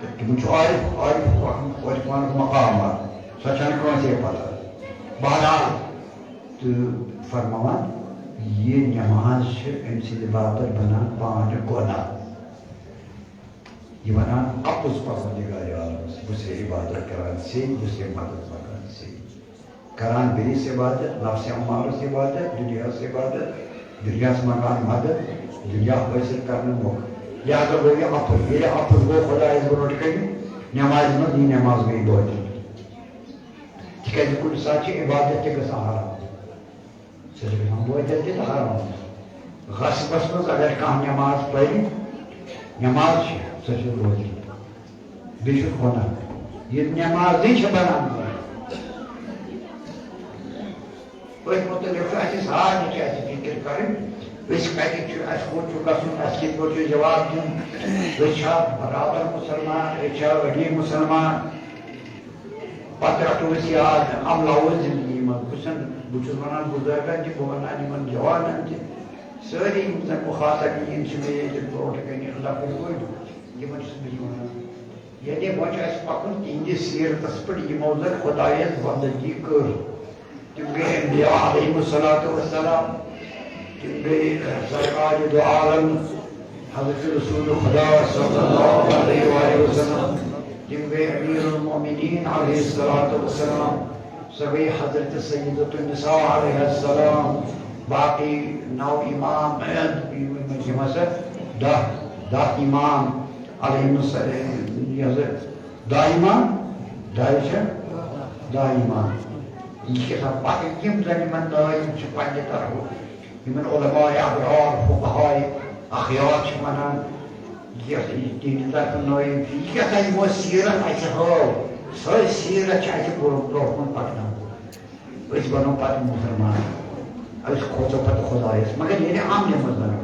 تہٕ تِمن چھُ عارف، عارف، عارف ونُک مقام واتان۔ سۄ چھَنہٕ کٲنٛسے پتہ۔ بہرحال، تہٕ فرماوان، یہِ نماز چھِ أمۍ سٕنٛدِ باپتھ بنان پانہٕ گۄناہ۔ یہِ وَنان اَپُز پروردگار عالمس، بہٕ چھُسے عبادت کران ژےٚ، بہٕ چھُسے مدد منٛگان ژےٚ۔ کران بیٚیِس عبادت، نفسِ امارس عبادت، دُنیاہس عبادت، دُنیاہس منٛگان مدد، دُنیا حٲصِل کرنہٕ موقعہٕ۔ لہذا گوٚو یہِ اَپُز۔ ییٚلہِ اَپُز گوٚو خۄدایس برونٛٹھ کنہِ، نمازِ منٛز، یہِ نماز گٔے بٲطِل۔ تِکیازِ کُنہِ ساتہٕ چھِ عبادت تہِ گژھان حرام۔ سۄ چھِ گژھان بٲطِل تہِ تہٕ حرام۔ غصبس منٛز اگر کانٛہہ نماز پرِ، نماز چھِ، سۄ چھِ بٲطِل۔ بیٚیہِ چھُ گۄناہ۔ یہِ نمازٕے چھِ بنان گۄناہ۔ أتھۍ مُتعلِق چھُ اَسہِ سارنٕے چھِ اَسہِ فِکر کَرٕنۍ۔ أسۍ کَتہِ چھِ، اَسہِ کوٚت چھُ گژھُن، اَسہِ کِتھ پٲٹھۍ چھُ جواب دیُن۔ أسۍ چھا برابر مُسلمان، أسۍ چھا أڑی مُسلمان؟ پتہٕ رٹو أسۍ یاد، عملاوو أسۍ زندگی منٛز۔ بہٕ چھُسن، بہٕ چھُس ونان بُزرگن تہِ، بہٕ ونان یِمن جوانن تہِ، سٲری یِم زن مُخاطبیٖن چھِ مےٚ ییٚتہِ برونٛٹھ کنہِ، لۄکٕٹۍ بٔڑۍ، یِمن چھُس بہٕ یہِ ونان۔ ییٚلہِ وۄنۍ چھُ اَسہِ پَکُن تِہنٛدِ سیٖرتَس پٮ۪ٹھ، یِمو زَن خۄدایَس بندگی کٔر۔ تِم گٔے انبیاء علیہم الصلوۃ والسلام۔ تِم گٔے سرکار دو عالم حضرت رسول خدا صلی اللہ علیہ وآلہ وسلم۔ تِم گٔے امیر المومنین علیہ الصلوۃ والسلام۔ سۄ گٔے حضرت سیدۃ النساء علیہ السلام۔ باقی نو امام، یِم ہسا دہ، دہ امام علیہم السلام، یہِ حضرت دہ امام، دہ چھا؟ دہ امام۔ یہِ چھِ آسان پَتہٕ یِم زَن یِمَن نٲیِم چھِ پنٛنہِ طرفہٕ، یِمَن علماء ابرار، فقہاء اخیار چھِ وَنان، یۄس یہِ تِہِنٛدِ طرفہٕ نٲیِم چھِ، یہِ کیٛاہ سا یِمو سیٖرت اَسہِ ہٲو، سۄے سیٖرت چھِ اَسہِ برونٛہہ برونٛہہ کُن پَکناوٕنۍ۔ أسۍ بنو پتہٕ مُسلمان، أسۍ کھوژو پتہٕ خۄدایس۔ مگر ییٚلہِ عملہِ منٛز بنو،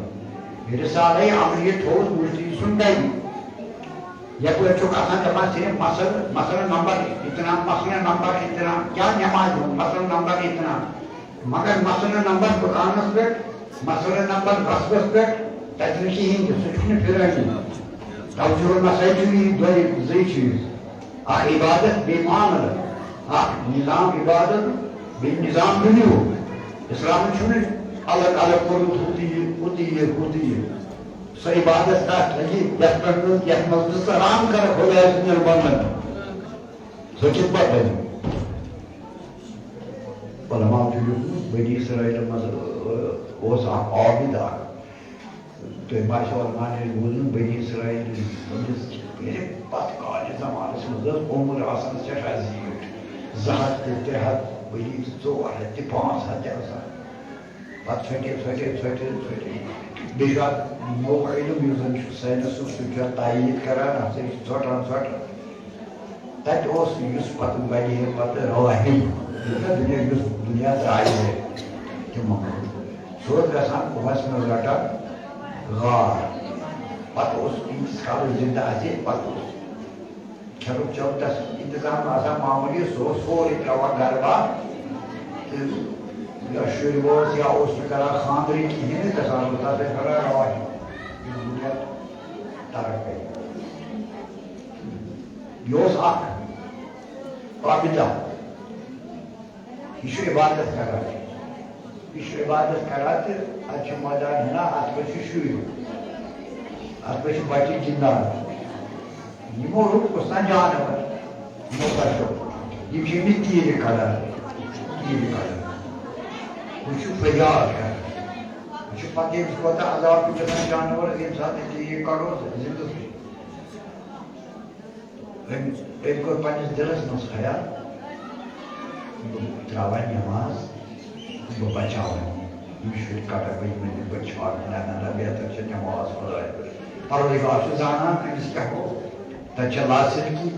یہِ رسالے عملی تھوٚوُس مُشتری سُنٛد گرِ، یپٲرۍ چھُکھ آسان دپان صرف مسل، مسلہٕ نمبر اتنا، مسلہٕ نمبر اتنا، کیٛاہ نمازِ ہُنٛد مسلہٕ نمبر اتنا؟ مگر مسلہٕ نمبر قرآنس پٮ۪ٹھ، مسلہٕ نمبر رسمس پٮ۪ٹھ، تتہِ نہٕ کِہیٖنۍ تہِ، سُہ چھُنہٕ پھرٲنی۔ توجہ مسائل چھُ یہِ دۄیہِ زٕے چیٖز۔ اکھ عبادت بیٚیہِ معاملہٕ، اکھ نظام عبادت بیٚیہِ نظام دُنیاہُک۔ اسلامن چھُنہٕ الگ الگ کوٚرمُت ہُہ تہِ یہِ، ہُہ تہِ یہِ، ہُہ تہِ یہِ۔ سۄ عبادت تتھ لگہِ یتھ پٮ۪ٹھ نہٕ، یتھ منٛز نہٕ ژٕ رام کرکھ خۄداے سٕنٛدٮ۪ن بندن۔ سۄ کِتھ پٲٹھۍ بنہِ؟ علماء چھُ لیوٗکھمُت، بنی اسرائیل منٛز، ٲ، اوس اکھ عابد اکھ۔ تۄہہِ ما آسیو علماء نِش بوٗزمُت، بنی اسرائیل ہٕنٛدِس، یعنی پتھ کالہِ زمانس منٛز ٲس عمر آسان سٮ۪ٹھاہ زیٖٹھ، زٕ ہتھ تہِ، ترٛےٚ ہتھ ؤری تہِ، ژور ہتھ تہِ، پانٛژھ ہتھ تہِ آسان۔ پتہٕ ژھۄٹے، ژھۄٹے، ژھۄٹے، ژھۄٹے۔ بیٚیہِ چھُ اکھ نوٚو علم یُس زن چھُ ساینسُک، سُہ چھُ اتھ تایید کران، اتھ سۭتۍ چھُ ژھۄٹان، ژھۄٹان۔ تتہِ اوس یُس پتہٕ بنہِ ہے پتہٕ راہب، یُس نہ دُنیا، یُس دُنیا ترٛایہِ ہے تِمو۔ سُہ اوس گژھان کوہس منٛز رٹان غار۔ پتہٕ اوس ییٖتِس کالس زندٕ آسہِ ہے، پتہٕ اوس کھٮ۪نُک چٮ۪نُک تس انتظام آسان معموٗلی، سُہ اوس سورُے ترٛاوان گرٕ بار۔ تہٕ یا شُرۍ وٲژ یا اوس نہٕ کران خانٛدرٕے کِہیٖنۍ، گژھان اوس تتھ ٲسۍ ونان راہب۔ یُس دُنیا ترقی۔ یہِ اوس اکھ عابدہ۔ یہِ چھُ عبادت کران۔ یہِ چھُ عبادت کران تہٕ اتہِ چھُ مٲدان ہنا، اتھ پٮ۪ٹھ چھِ شُرۍ، اتھ پٮ۪ٹھ چھِ بچہِ گِنٛدان۔ یِمو روٚٹ کُس تام جانور، یِمو بچو۔ یِم چھِ أمِس تیٖرِ کڑان، تیٖرِ کڑان۔ ہُہ چھُ فریاد کران۔ یہِ چھُ پتہٕ ییٚمِس کوتاہ عذاب چھُ گژھان جانورس، ییٚمہِ ساتہٕ أسۍ یہِ کڑو زِندٕ۔ أمۍ، أمۍ کوٚر پننِس دِلس منٛز خیال، بہٕ ترٛاوٕ ہا نٮ۪ماز، بہٕ بچاوٕ ہا یِم شُرۍ، کڑکھ بہٕ یِمن، یِم بہٕ چھاڑٕ، نہ، نہ، نہ، بہتر چھِ نٮ۪ماز خۄدایہِ پٮ۪ٹھ۔ پروردگار چھُ زانان أمِس کیٛاہ گوٚو، تَتہِ چھےٚ لاسلکی،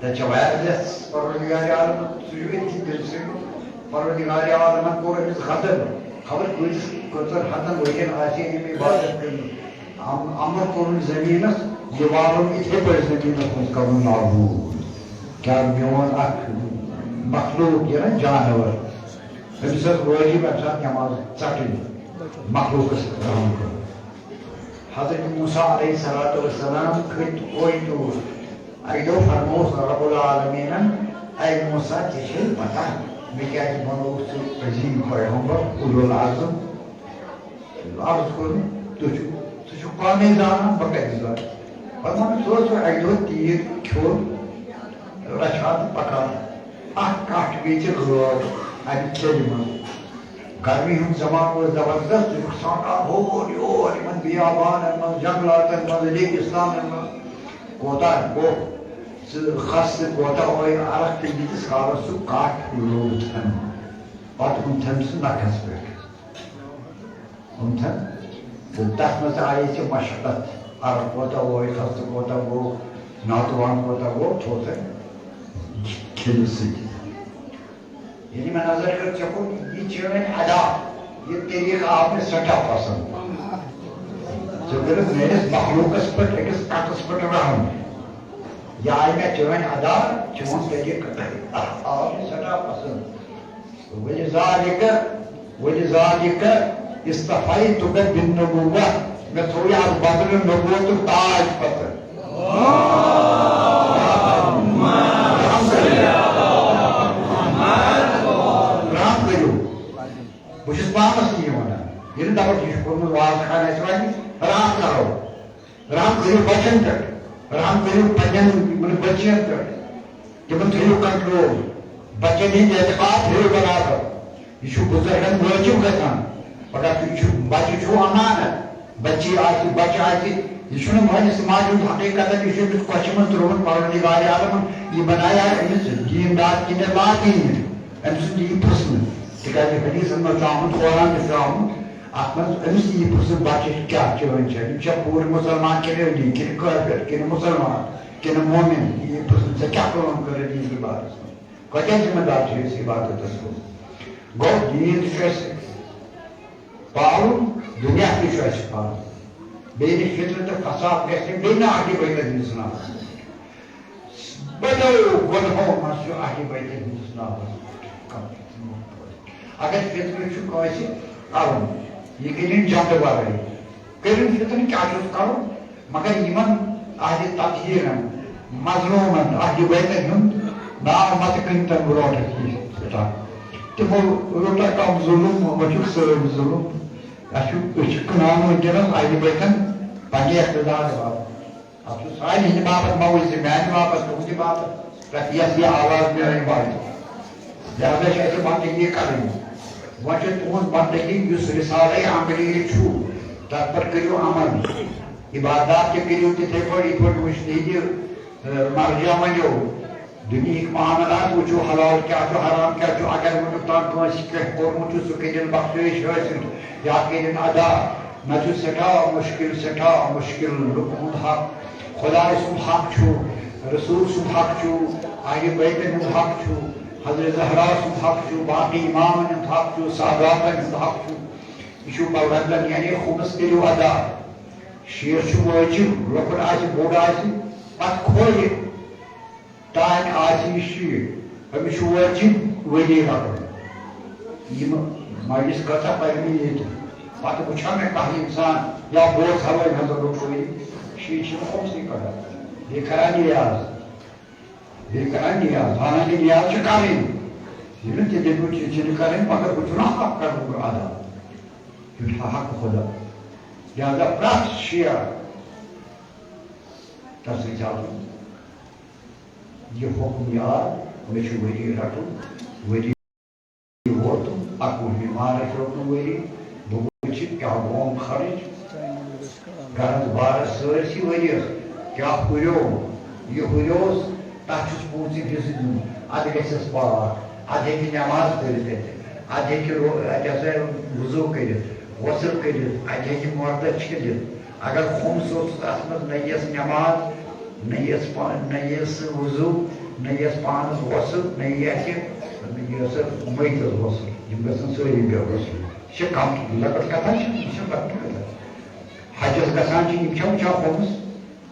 تَتہِ چھےٚ وایرلیس، پروردگار عالم، سُہ چھُ أتھی دِلسٕے منٛز۔ پروردگار عالمن کوٚر أمِس غضب، خبر کۭتِس، کٔژن ہتن ؤرین آسہِ ہے أمۍ عبادت کٔرمٕژ۔ ام-، امر کوٚرُن زمینس، یہِ والُن یِتھے پٲٹھۍ زمینس منٛز کرُن نابوٗد۔ کیٛاہ میون اکھ مخلوق، یہِ نا جانور، أمِس ٲس وٲجِب اَمہِ ساتہٕ نٮ۪ماز ژَٹٕنۍ، مخلوقس رحم کرُن۔ حضرت موسیٰ علیہ الصلوۃ والسلام کھٔتۍ کوہِ طور۔ اَکہِ دۄہ فرمووُس رب العالمیٖنن، "اے موسیٰ، ژےٚ چھے پتہ مےٚ کیٛازِ بنووُتھ ژٕ عظیٖم پیغمبر، اولو العزم؟" عرض کوٚرُن، "تُہۍ چھِو، ژٕ چھُکھ پانے زانان، بہٕ کَتہِ زانہٕ؟" فرمووُن، ژٕ اوسُکھ اَکہِ دۄہ تیٖر کھیوٚن، رچھان تہٕ پکان۔ اکھ کٹھ گٔے ژےٚ غٲب اَمہِ کھیٚنہِ منٛز۔ گرمی ہُنٛد زمانہٕ اوس زبردست، ژٕ چھُکھ ژھانٛڈان ہور یور یِمن بیابانن منٛز، جنگلاتن منٛز، ریگستانن منٛز۔ کوتاہ گوٚو ژٕ خستہٕ، کوتاہ اوے عرق تہٕ ییٖتِس کالس سُہ کٹھ لوٚگ تھن۔ پتہٕ اوٚن تھن سُہ نکھس پٮ۪ٹھ۔ اوٚن تھن۔ تہٕ تتھ منٛز تہِ آیے ژےٚ مشقت، عرق کوتاہ اوے، خستہٕ کوتاہ گوٚو، ناتوان کوتاہ گوٚو، تھوٚو تھن کھیٚنہٕ سۭتۍ۔ ییٚلہِ مےٚ نظر کٔر، ژےٚ کوٚر یہِ چٲنۍ ادا، یہِ طریٖقہٕ آو مےٚ سٮ۪ٹھاہ پسنٛد۔ ژےٚ کٔرٕتھ میٲنِس مخلوقس پٮ۪ٹھ، أکِس کٹس پٮ۪ٹھ رحم۔ یہِ آیہِ مےٚ چٲنۍ ادا، چون طریٖقہٕ تہٕ اَتھ آو مےٚ سٮ۪ٹھاہ پسنٛد۔ ولذالک، ولذالک اصطفیتک بالنبوة، مےٚ تھوٚو یہِ اَتھ بدلہٕ نبوتُک تاج پتہٕ۔ رحم کٔرِو۔ رحم کٔرِو۔ بہٕ چھُس پانس تہِ یہِ وَنان۔ ییٚلہِ دَپان چھِ، یہِ چھُ کوٚرمُت واز خان اَسہِ وَنہِ، رحم کَرو۔ رحم کٔرِو بَچَن پٮ۪ٹھ۔ رحم کٔرِو پنٛنٮ۪ن یِمَن بٔچِیَن پٮ۪ٹھ۔ تِمَن تھٲیِو کنٹرول۔ بَچَن ہِنٛدۍ اعتقاد تھٲیِو برابر۔ یہِ چھُ بُزرگَن وٲجِب گژھان۔ پَگاہ تُہۍ چھِو، بَچہِ چھُو اَمانَت۔ بَچی آسہِ، بَچہِ آسہِ، یہِ چھُنہٕ مٲلِس ماجہِ ہُنٛد حقیٖقتاً، یہِ چھُ أمِس کۄچھِ منٛز ترٛوومُت پَرَن نِگارِ عالمَن۔ یہِ بَنایہِ أمِس دیٖن دار کِنہٕ لا دیٖن؟ أمۍ سُنٛد یی پرٛژھنہٕ۔ تِکیٛازِ حدیثَن منٛز چھُ آمُت، قرآن تہِ چھُ آمُت، اَتھ منٛز أمِس یی پرٛژھنہٕ، بَچہِ کیٛاہ چٲنۍ چھےٚ؟ یِم چھا پوٗرٕ مُسلمان کِنہٕ أڑی، کِنہٕ کٲفِر، کِنہٕ مُسلمان، کِنہٕ مومِن؟ یی پرٛژھنہٕ، ژےٚ کیٛاہ کٲم کٔرٕتھ دیٖنَس بارَس منٛز؟ کٲتیٛاہ ذمہٕ دار چھِ أسۍ عبادتَس کُن؟ گوٚو، دیٖن تہِ چھُ اَسہِ پالُن، دُنیا تہِ چھُ اَسہِ پالُن۔ بیٚیہِ نہٕ فِتنہٕ تہٕ فساد گژھِ نہٕ، بیٚیہِ نہٕ اَہلِ بیتَن ہِنٛدِس ناوَس پٮ۪ٹھ۔ بَڑیو گۄنہو منٛز چھُ اَہلِ بیتَن ہِنٛدِس ناوَس پٮ۪ٹھ کَم کھٮ۪تھ۔ اگر فِتنہٕ چھُ کٲنٛسہِ کَرُن، یہِ گٔے نہٕ جنٛدٕ وَرٲے۔ کٔرِو فِتنہٕ، کیٛاہ چھُس کَرُن؟ مگر یِمَن اہلِ تطہیٖرَن، مظلوٗمَن، اہلِ بیتَن ہُنٛد ناو مَتہٕ کٕنۍ تَن برونٛٹھ ٲسۍ سٮ۪ٹھاہ۔ تِمو روٚٹا کَم ظُلُم، وۄنۍ چھُکھ سٲنۍ ظُلُم۔ اَسہِ چھُ، أسۍ چھِ کٕنان وٕنکیٚنَس اہلِ بیتَن پنٛنہِ اقتدار باپتھ۔ اَتھ چھُ سانہِ ہِنٛدِ باپتھ مَوٕے زِ میٛانہِ باپتھ، تُہٕنٛدِ باپتھ، تَتہِ یَتھ یہِ آواز میٛٲنۍ واتہِ۔ لہذا چھِ اَسہِ بندگی کَرٕنۍ۔ وۄنۍ چھِ تُہٕنٛز بندگی، یُس رسالَے عملی چھُ، تَتھ پٮ۪ٹھ کٔرِو عمل۔ عبادات تہِ کٔرِو تِتھَے پٲٹھۍ، یِتھ پٲٹھۍ مُجتہدِ، اَ، مرجع وَنیو۔ دُنیہٕکۍ معاملات وٕچھِو، حلال کیٛاہ چھُ، حرام کیٛاہ چھُ۔ اگر وٕنیُک تام کٲنٛسہِ کینٛہہ کوٚرمُت چھُ، سُہ کٔرِن بخشٲیِش حٲصِل یا کٔرِن ادا۔ نہ چھُ سٮ۪ٹھاہ مُشکِل، سٮ۪ٹھاہ مُشکِل لُکہٕ ہُنٛد حق۔ خۄداے سُنٛد حق چھُ، رسول سُنٛد حق چھُ، اہلِ بیتَن ہُنٛد حق چھُ، حضرت زہرا سُنٛد حق چھُ، باقٕے اِمامَن ہُنٛد حق چھُ، ساداتَن ہُنٛد حق چھُ۔ یہِ چھُ بلغتن، یعنی خُمُس کٔرِو ادا۔ شیر چھُ وٲجِب، لۄکُٹ آسہِ، بوٚڑ آسہِ، پَتہٕ کھورِ۔ تانۍ آسہِ یہِ شیٖرِتھ، أمِس چھُ وٲجِب ؤری رَٹُن۔ یِم مجلس کۭژاہ پَرِ مےٚ ییٚتہِ۔ پَتہٕ وٕچھان مےٚ کانٛہہ اِنسان یا بوزہاوے مےٚ دوٚپُکھ ؤری، شیٖرِتھ چھِنہٕ خۄمسٕے کَڑان۔ بیٚیہِ کَران نیاز۔ بیٚیہِ کَران نیاز۔ حالانکہِ نیاز چھِ کَرٕنۍ۔ ییٚلہِ نہٕ تہِ دٔپِو، یہِ چھِنہٕ کَرٕنۍ، مگر بہٕ چھُس نہٕ حق کَرُن ادا۔ یہِ چھُ حق خۄدا۔ لہذا پرٛٮ۪تھ شیعہ تَس گژھِ آسُن یہِ حُکم یاد، مےٚ چھُ ؤری رَٹُن، ؤری ووتُم، اَکوُہمہِ مارٕچ روٚٹُم ؤری، بہٕ وٕچھِ کیٛاہ گوم خرٕچ، گَرَس بارَس سٲرسٕے ؤریَس کیٛاہ ہُریو، یہِ ہُریوس، تَتھ چھُس پوٗنٛژِ حِصہٕ دیُن، اَدٕ گژھٮ۪س پاک، اَدٕ ہیٚکہِ نٮ۪ماز پٔرِتھ اَتہِ، اَدٕ ہیٚکہِ رو-، اَتہِ ہسا وضوٗ کٔرِتھ، غسل کٔرِتھ، اَتہِ ہیٚکہِ مۄردَس چھٔلِتھ۔ اگر خُمس اوسُس اَتھ منٛز، نہ یِیَس نٮ۪ماز، نہ یِیَس پا-، نہ یِیَس وضوٗ، نہ یِیَس پانَس غسل، نہ یِیَس یہِ، نہ یِیَس میتَس غسل۔ یِم گژھن سٲری بے غسل۔ یہِ چھِ کَم لۄکٕٹ کَتھا چھِ، یہِ چھِ لۄکٕٹ کَتھا۔ حجَس گژھان چھِ، یِم چھا وٕچھان خُمس؟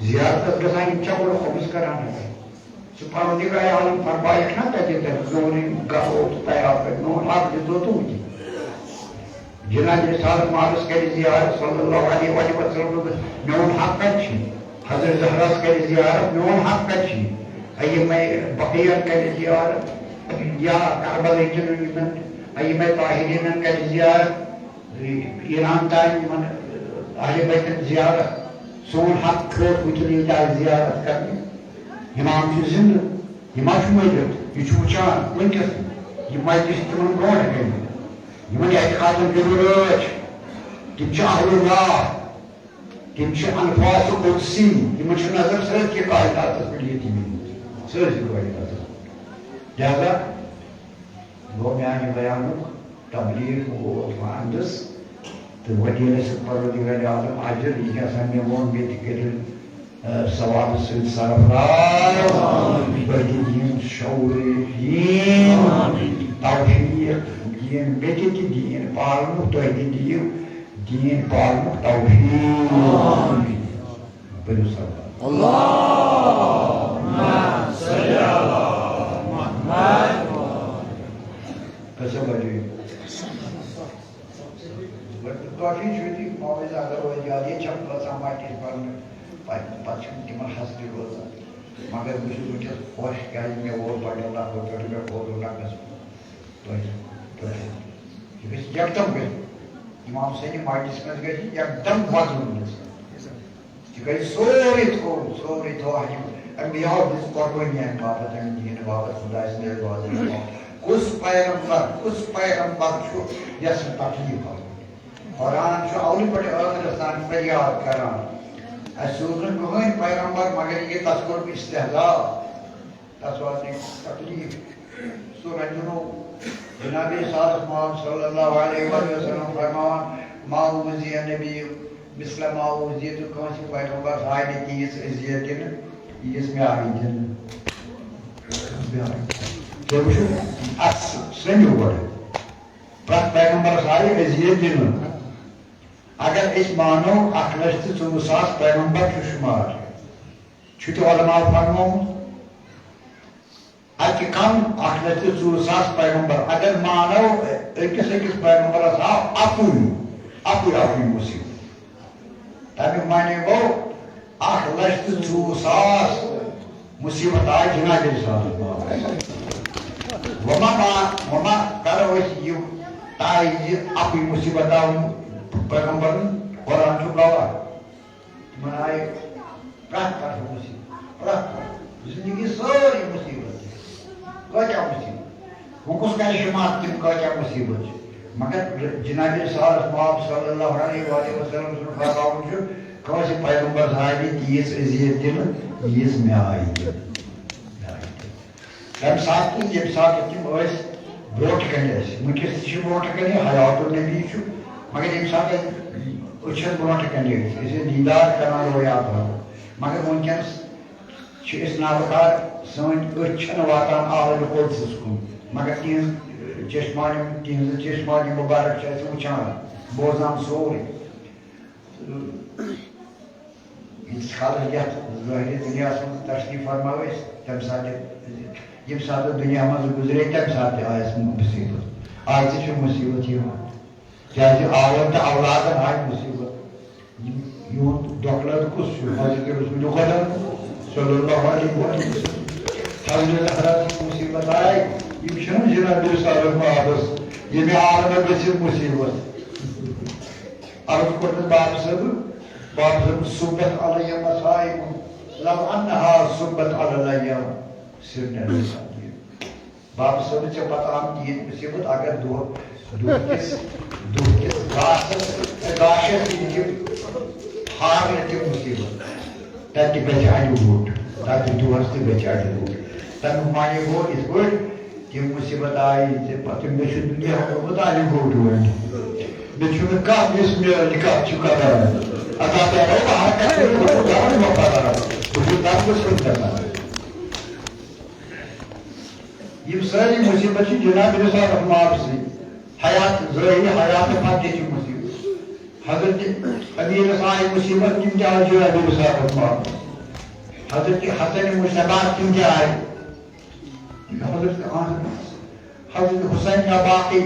زیارتَس گژھان، یِم چھا گۄڈٕ خُمس کَران؟ سُہ پَرُن تہِ گٔے عالم فرمایَکھ نا تَتہِ، تَتہِ میون گرٕ اوس تیار کٔرِتھ، میون حق دِژو تُہُنٛد۔ جناب رسالت مالس کَرِ زیارت صلی اللہ علیہ وآلہ وسلم، میون حق کَتہِ چھُ؟ حضرت زہرس کَرِ زیارت، میون حق کَتہِ چھُ؟ اَیِمَے بقیعن کَرِ زیارت، یا کربلہٕ کٮ۪ن یِمن اَیِمَے طاہریٖنن کَرِ زیارت، ایران تام یِمن اہل بیتن زیارت، سون حق چھُ، وٕنکیٚن ییٚتہِ آسہِ زیارت کرنہِ۔ امام چھُ زندٕ، یہِ ما چھُ مٔرِتھ؟ یہِ چھُ وٕچھان وٕنکیٚس، یہِ مجلس چھِ تِمن برونٛٹھ گٔمٕتۍ۔ یِمن اعتقادن کٔرِو رٲچھ، تِم چھِ اہل اللہ، تِم چھِ انفاس قدسی، یِمن چھِ نظر سٲرسٕے کائناتس پٮ۪ٹھ، ییٚتہِ یِم سٲرسٕے کائناتس۔ لہذا گوٚو میانہِ بیانُک تبلیغ ووت وۄنۍ اندس، تہٕ وۄنۍ ییٚلہِ اَسہِ پروردگار عالم اجر یہِ کیٛاہ سا مےٚ ووٚن، مےٚ تہِ کٔرِو، آ، ثوابہٕ سۭتۍ سرفراز۔ تۄہہِ تہِ دِیِن شعور یقین، توفیق دِیِن، مےٚ تہِ تہِ دِیِن پالنُک، تۄہہِ تہِ دِیِو دِیِن پالنُک توفیق۔ پٔرِو سلام۔ کٲژاہ بجے؟ گۄڈٕ کافی چھُ ییٚتہِ معاوضہٕ اگر روزِ یاد، ییٚتہِ چھَنہٕ کٲژاہ ماٹِس پَرنہٕ، پَتہٕ، پَتہٕ چھُنہٕ تِمَن حسرٕ روزان۔ مگر بہٕ چھُس وٕنکیٚس خۄش، کیٛازِ مےٚ ووت پنٛنیو نفرو پٮ۪ٹھ، مےٚ کھوٚت نہٕ نفرَس۔ تۄہہِ، تۄہہِ، یہِ گژھِ یکدم گژھِ۔ اِمام حسینہِ ماٹِس منٛز گژھِ یکدم بدلُن گژھِ۔ تِکیٛازِ سورُے تھوٚو، سورُے تھوٚو اَتہِ۔ انبیاء دِژ قۄربٲنی اَمہِ باپتھ، اَمہِ دیٖنہٕ باپتھ، خۄداے سٕنٛدِ عبادتہٕ باپتھ۔ کُس پیغمبر، کُس پیغمبر چھُ یَژھان تکلیٖف واتُن؟ قرآن چھُ اولہٕ پٮ۪ٹھ ٲخرس تام فریاد کران۔ اَسہِ سوٗز نہٕ کٕہٕنۍ پیغمبر مگر یہِ تَس کوٚر استحضاء۔ تَس واتنٲے تکلیٖف۔ سورہ جنوب۔ جناب سارس محمد صلی اللہ علیہ وآلہ وسلم فرماوان، "ما اوذی نبی مثل ما اوذیت"، کٲنٛسہِ پیغمبرس آیہِ نہٕ تیٖژ اذیت دِنہٕ، ییٖژ مےٚ آیہِ دِنہٕ۔ مےٚ آیہِ۔ تُہۍ وٕچھِو، اَتھ سٔنِو گۄڈٕ۔ پرٛٮ۪تھ پیغمبرس آیہِ اذیت دِنہٕ۔ اگر أسۍ مانو، اکھ لچھ تہٕ ژوٚوُہ ساس پیغمبر چھُ شُمار۔ چھُ تہِ علماء فرمومُت، اَتہِ کم اکھ لچھ تہٕ ژوٚوُہ ساس پیغمبر۔ اگر مانو، أکِس أکِس پیغمبرس آو اَکُے، اَکُے، اَکُے مُصیبت۔ تَمیُک معنی گوٚو، اکھ لچھ تہٕ ژوٚوُہ ساس مُصیبت آیہِ جناب رسالت۔ وۄنۍ ما، وۄنۍ ما کرو أسۍ یہِ طے زِ اَکُے مُصیبت آو پیغمبرن؟ قرآن چھُ گواہ۔ تِمن آیہِ پرٛٮ۪تھ طرفہٕ مُصیبت، پرٛٮ۪تھ طرفہٕ۔ زندگی سٲرٕے مُصیبت چھِ۔ کٲتیٛاہ مُصیبت؟ وۄنۍ کُس کرِ شُمار تِم کٲتیٛاہ مُصیبت چھِ؟ مگر جناب رسالت مآب صلی اللہ علیہ وآلہ وسلم سُنٛد فرماوُن چھُ، کٲنٛسہِ پیغمبرس آیہِ نہٕ تیٖژ اذیت دِنہٕ، ییٖژ مےٚ آیہِ دِنہٕ۔ تَمہِ ساتہٕ تہِ، ییٚمہِ ساتہٕ تِم ٲسۍ برونٛٹھ کنہِ ٲسۍ، وٕنکیٚس تہِ چھِ برونٛٹھ کنہِ، حیات النبی چھُ، مگر ییٚمہِ ساتہٕ أسۍ، أسۍ چھِ برونٛٹھ کنہِ ٲسۍ، أسۍ ٲسۍ دیٖدار کران رویا بھر، مگر وٕنکیٚنس چھِ أسۍ نابکار، سٲنۍ أچھ چھَنہٕ واتان عالمِ قدسَس کُن، مگر تِہنٛز چشمانِ، تِہنٛز چشمانِ مُبارک چھِ اَسہِ وٕچھان، بوزان سورُے۔ ییٖتِس کالس یتھ ظٲہری دُنیاہس منٛز تشریف فرما ٲسۍ، تمہِ ساتہٕ تہِ، ییٚمہِ ساتہٕ دُنیا منٛز گُزرے، تمہِ ساتہٕ تہِ آیس مُصیبت۔ آز تہِ چھِ مُصیبت یِوان۔ کیازِ آیَن تہٕ اولادن آیہِ مُصیبت۔ یِہُنٛد دۄکھٕ لد کُس چھُ؟ حضرت رسول خدا صلی اللہ علیہ وسلم۔ حضرت حضرت مُصیبت آیہِ، یِم چھِنہٕ جناب رسالت مآبس، ییٚمہِ عالمہٕ گٔژھِتھ مُصیبت۔ عرض کوٚرمُت بابہٕ صٲبہٕ، بابہٕ صٲبہٕ، "صُبَّتْ عَلَيَّ مَصَائِبُ لَوْ أَنَّهَا صُبَّتْ عَلَى الْأَيَّامِ سِرْنَا لِسَعْدِيَّ"۔ بابہٕ صٲبہٕ، ژےٚ پتہٕ آمُت یہِ مُصیبت، اگر دۄہ، دۄہ کِس، دۄہ کِس گاسَس، گاشَس تہِ دِتِو ہار، تہِ مُصیبت، تَتہِ تہِ گژھِ اَڑِ ووٚٹ، تَتہِ دۄہَس تہِ گژھِ اَڑِ ووٚٹ۔ تَمیُک معنی گوٚو یِتھ پٲٹھۍ، تِم مُصیبت آیہِ ژےٚ پتہٕ، مےٚ چھُ دُنیا کوٚرمُت علی گوٚٹ وۄنۍ۔ مےٚ چھُنہٕ کانٛہہ یُس مےٚ نکاح چھُ کران۔ اللہ تعالیٰ، بہٕ ہا کرٕ نہٕ، بہٕ چھُس دَپان، بہٕ پَرٕ۔ بہٕ چھُس دَپان، بہٕ چھُس دَپان۔ یِم سٲری مُصیبت چھِ جناب رسالت مآب سٕنٛدۍ۔ حیات ظٲہری، حیات پتہٕ تہِ چھِ مُصیبت۔ حضرت امیٖرس آیہِ مُصیبت، تِم تہِ آیہِ جناب رسالت مآب۔ حضرت حسن مجتبیٰ، تِم تہِ آیہِ۔ حضرت، حضرت حسین یا باقی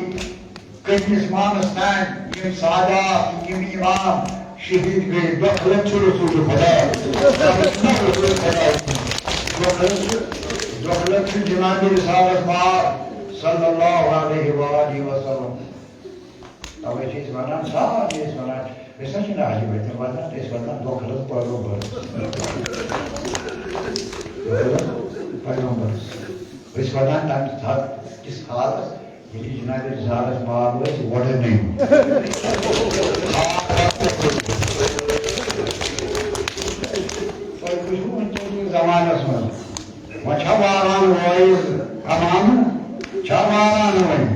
کٔژمِس مانس تام یِم سادات، یِم امام شہید گٔے، دۄکھٕ لد چھُ رسول خدا۔ دۄکھٕ لد چھُ، دۄکھٕ لد چھُ جناب رسالت مآب صلی اللہ علیہ وآلہ وسلم۔ توے چھِ أسۍ ونان، سارے ٲسۍ ونان، أسۍ حظ چھِنہٕ اہلِ بیتَن ونان، أسۍ ونان دۄکھٕ لد پٲغمبر۔ دۄکھٕ لد پیغمبرس۔ أسۍ ونان تَمہِ ساتہٕ کِس حالس، ییٚلہِ جناب رسالت مآب ٲسۍ وۄڑٕ نٔنۍ۔ تۄہہِ وٕچھوٕ وٕنکیٚن کِس زمانس منٛز، وۄنۍ چھا واران وٲیِز امامہٕ؟ چھا واران وۄنۍ؟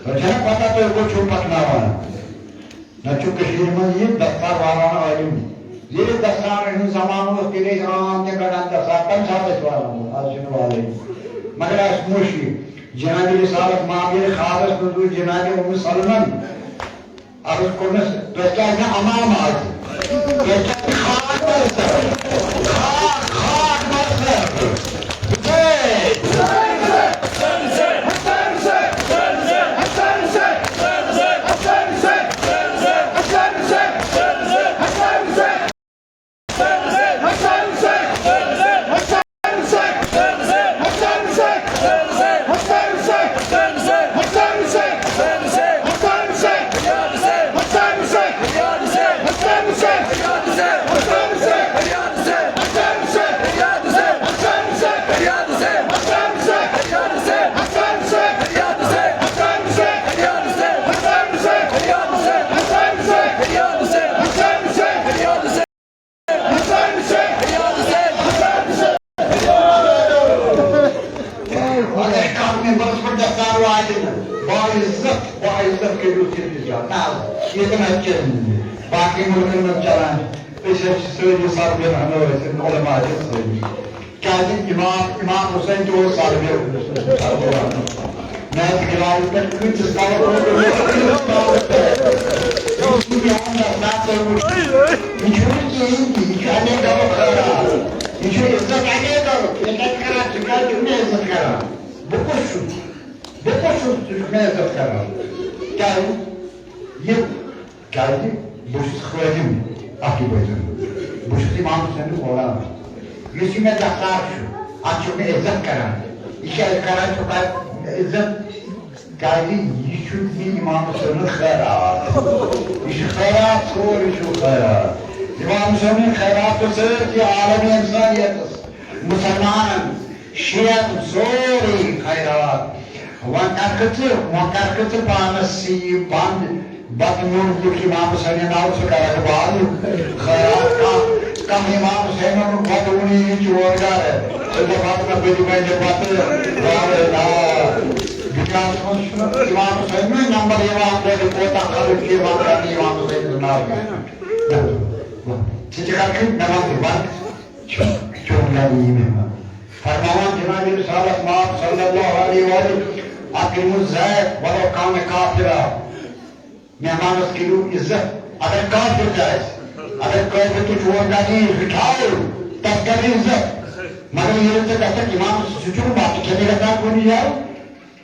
تۄہہِ چھا نہ پتہ تُہۍ کوٚت چھِو پکناوان؟ نہ چھُ کٔشیٖرِ منٛز یہِ دستار والان عٲلِم۔ ییٚلہِ دستارن ہُنٛد زمانہٕ اوس، تیٚلہِ ٲسۍ عام تہِ گنٛڈان دستار، تَمہِ ساتہٕ ٲسۍ والان، آز چھِنہٕ والٲنی۔ مگر اَسہِ وُچھ یہِ، جناب رسالت مآب ییٚلہِ خوابس منٛز وُچھ جناب اُم سلمن، عرض کوٚرنس، "تۄہہِ کیٛازِ نہٕ عمامہٕ آز؟ تۄہہِ کیٛازِ خاک پرستر؟ خاک، خاک پرستر۔" حسین! عزت، با عزت کٔرِو صرف زیادٕ۔ نہ حظ، ییٚتہِ نہ حظ چلہِ نہٕ یہِ۔ باقٕے مُلکَن منٛز چلان چھِ۔ أسۍ حظ چھِ سٲری سربیرہنو ٲسِتھ علماء چھِ سٲری۔ کیٛازِ امام، امام حسین تہِ اوس سربیرہنو۔ مےٚ حظ گِلاوِ پٮ۪ٹھ کۭتِس کالَس اوس، کۭتِس کالَس پٮ۪ٹھ۔ یہِ چھُ یِوان دَسنا تۄہہِ وٕچھِو۔ یہِ چھُنہٕ کِہیٖنۍ تہِ، یہِ چھُ اَمے گرُک خٲرات۔ یہِ چھُ عزت اَمے گرُک۔ یہِ کَتہِ کران، ژٕ کیٛازِ چھُکھ مےٚ عزت کران؟ بہٕ کُس چھُس؟ بہٕ کُس چھُس؟ ژٕ چھُکھ مےٚ عزت کران؟ کیٛازِ؟ یہِ، کیٛازِ بہٕ چھُس خٲدِم اَتھ بٲژَن۔ بہٕ چھُس اِمام حُسینُک غلام۔ یُس یہِ مےٚ دَستار چھُ، اَتھ چھُکھ مےٚ عزت کران۔ یہِ کیٛازِ کران چھُکھ اَتھ عزت؟ کیٛازِ یہِ چھُ مےٚ اِمام حُسینُک خٲرات۔ یہِ چھُ خٲرات، سورُے چھُ خٲرات۔ اِمام حُسینُک خٲرات چھُ سٲرسٕے عالمِ اِنسٲنیتَس، مُسلمانَن، شیعن، سورُے خٲرات۔ وۄنۍ کَرکھٕ ژٕ، وۄنۍ کَرکھٕ ژٕ پانَس سۭتۍ بنٛد۔ بَتہٕ میوٚنٛڈ کیُتھ اِمام حُسینَن آو، سُہ کَرَکھ بنٛد۔ خٲرات کانٛہہ، کانٛہہ اِمام حُسینَن وَتہٕ وُنی یہِ چور گَرٕ۔ ژٕ دَپَکھ نہ بہٕ دِمَے نہٕ بَتہٕ۔ وارٕ نا۔ دُنیاہَس منٛز چھُنہٕ اِمام حُسینَن نمبر یِوان، گۄڈٕ کوتاہ خلق چھُ یِوان کَرنہٕ اِمام حُسینَس ناو۔ ژٕ تہِ کَرکھٕ مےٚ وَنہٕ بنٛد۔ چھُ، چون گرٕ یی مہمان۔ فرماوان جناب رسالت مآب صلی اللہ علیہ وآلہ، اکرم الضیف ولو کان کافرا۔ مہمانس کٔرِو عزت، اگر کافر تہِ آسہِ، اگر کافر تہِ چون گرٕ یی، رٹھاو، تس کر عزت۔ مگر ییٚلہِ ژٕ گژھکھ امام، سُہ چھُنہٕ بتہٕ کھٮ۪نہِ گژھان کُنہِ جایہِ۔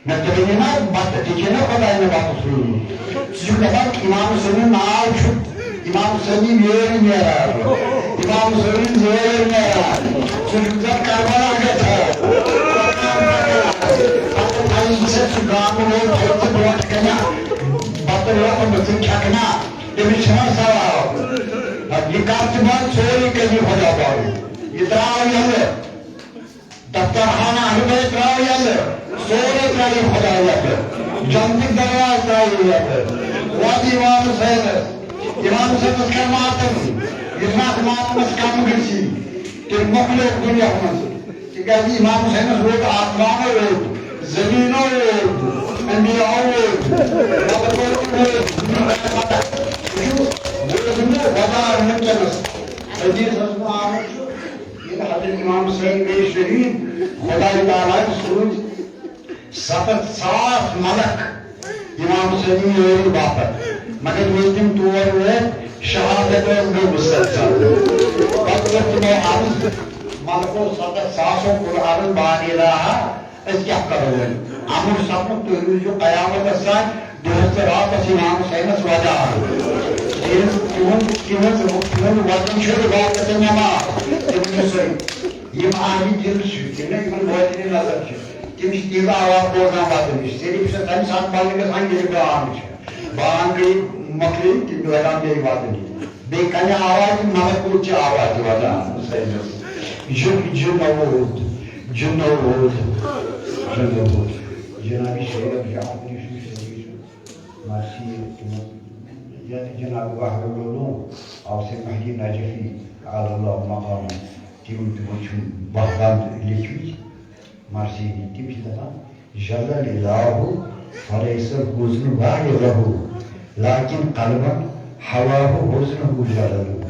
مےٚ دوٚپ، یہِ نا بتہٕ، ژےٚ چھے نا خۄداے مےٚ بتہٕ سوٗزمُت؟ ژٕ چھُکھ دَپان، اِمام حُسینُن ناو چھُ، اِمام حُسینی ویرِ نیران، اِمام حُسینُن زٲوِر نیران۔ ژٕ چھُکھ دَپان، کربلا گژھان۔ پتہٕ تھایہِ ژےٚ سُہ گامہٕ وول، تھایہِ ژےٚ برونٛٹھ کنہِ بتہٕ لۄقمہٕ، ژٕ کھٮ۪کھ نا؟ تٔمِس چھُنہ ثواب؟ پتہٕ یہِ کر ژٕ بنٛد، سورُے کٔرۍ یہِ خۄدا پاوُن۔ یہِ ترٛاو یَلہٕ۔ دفتر خانہ اہل بیت ترٛاو یَلہٕ، سورُے ترٛاو یہِ خۄداے یَلہٕ، جنتٕکۍ دروازٕ ترٛاو یہِ یَلہٕ۔ وَد اِمام حُسینَس، اِمام حُسینَس کَر ماتم، یُس نہٕ اَتھ ماتمَس کَم گٔژھی، تیٚلہِ مۄکلیو دُنیاہَس منٛز۔ تِکیٛازِ اِمام حُسینَس ووت آسمانو ووت، زٔمیٖنو ووت، انبیاءو ووت، ملکو ووت۔ یہِ چھُ ووتمُت وۄدار وٕنکیٚنَس۔ حدیثَس منٛز آمُت چھُ، ییٚلہِ حضرت امام حسین گٔے شہید، خدای تعالیٰ ہن سوٗزۍ ستتھ ساس ملک امام حسینٕنۍ یٲری باپتھ، مگر ییٚلہِ تِم تور وٲتۍ، شہادت ٲس گٔمٕژ ستتھ ساس۔ پتہٕ کوٚر تِمو عرض، ملکو ستتھ ساسو کوٚر عرض، بانیراہا، أسۍ کیٛاہ کرو وۄنۍ؟ امر سپُد، تُہۍ روٗزِو قیامتس تام دۄہس تہٕ راتس امام حسینس وۄدان۔ تِہنٛز، تِہُنٛد، تِہنٛز، تِہُنٛد وۄدُن چھُ عبادت نماز۔ تِم چھِ سۄے، یِم اہلِ دِل چھِ، تِم نہٕ یِمن باطنی نظر چھِ، تِم چھِ تِہنٛز آواز بوزان وۄدنٕچ۔ صرف چھِ تمہِ ساتہٕ بنٛد گژھان، ییٚلہِ بانگ چھِ۔ بانگ گٔے، مۄکلے، تِم لگان بیٚیہِ وۄدنہِ۔ بیٚیہِ کنہِ آواز، ملکوٗت چہِ آوازِ وۄدان حسینس۔ جُن، جُنوٗد، جُنوٗد، جُنوٗد۔ جناب شیخ جعفر یوسف شریف چھُ مرثی تِمن، یتھ جناب بحر العلوم آو سے مہدی نجفی علی اللہ مقام، تِم، تِمن چھُ باہ بند لیکھمٕتۍ۔ مرثی ہٕنٛدۍ۔ تِم چھِ دَپان، جل الإله فليس الحزن بالغه، لكن قلبا هواه حزنه جلل۔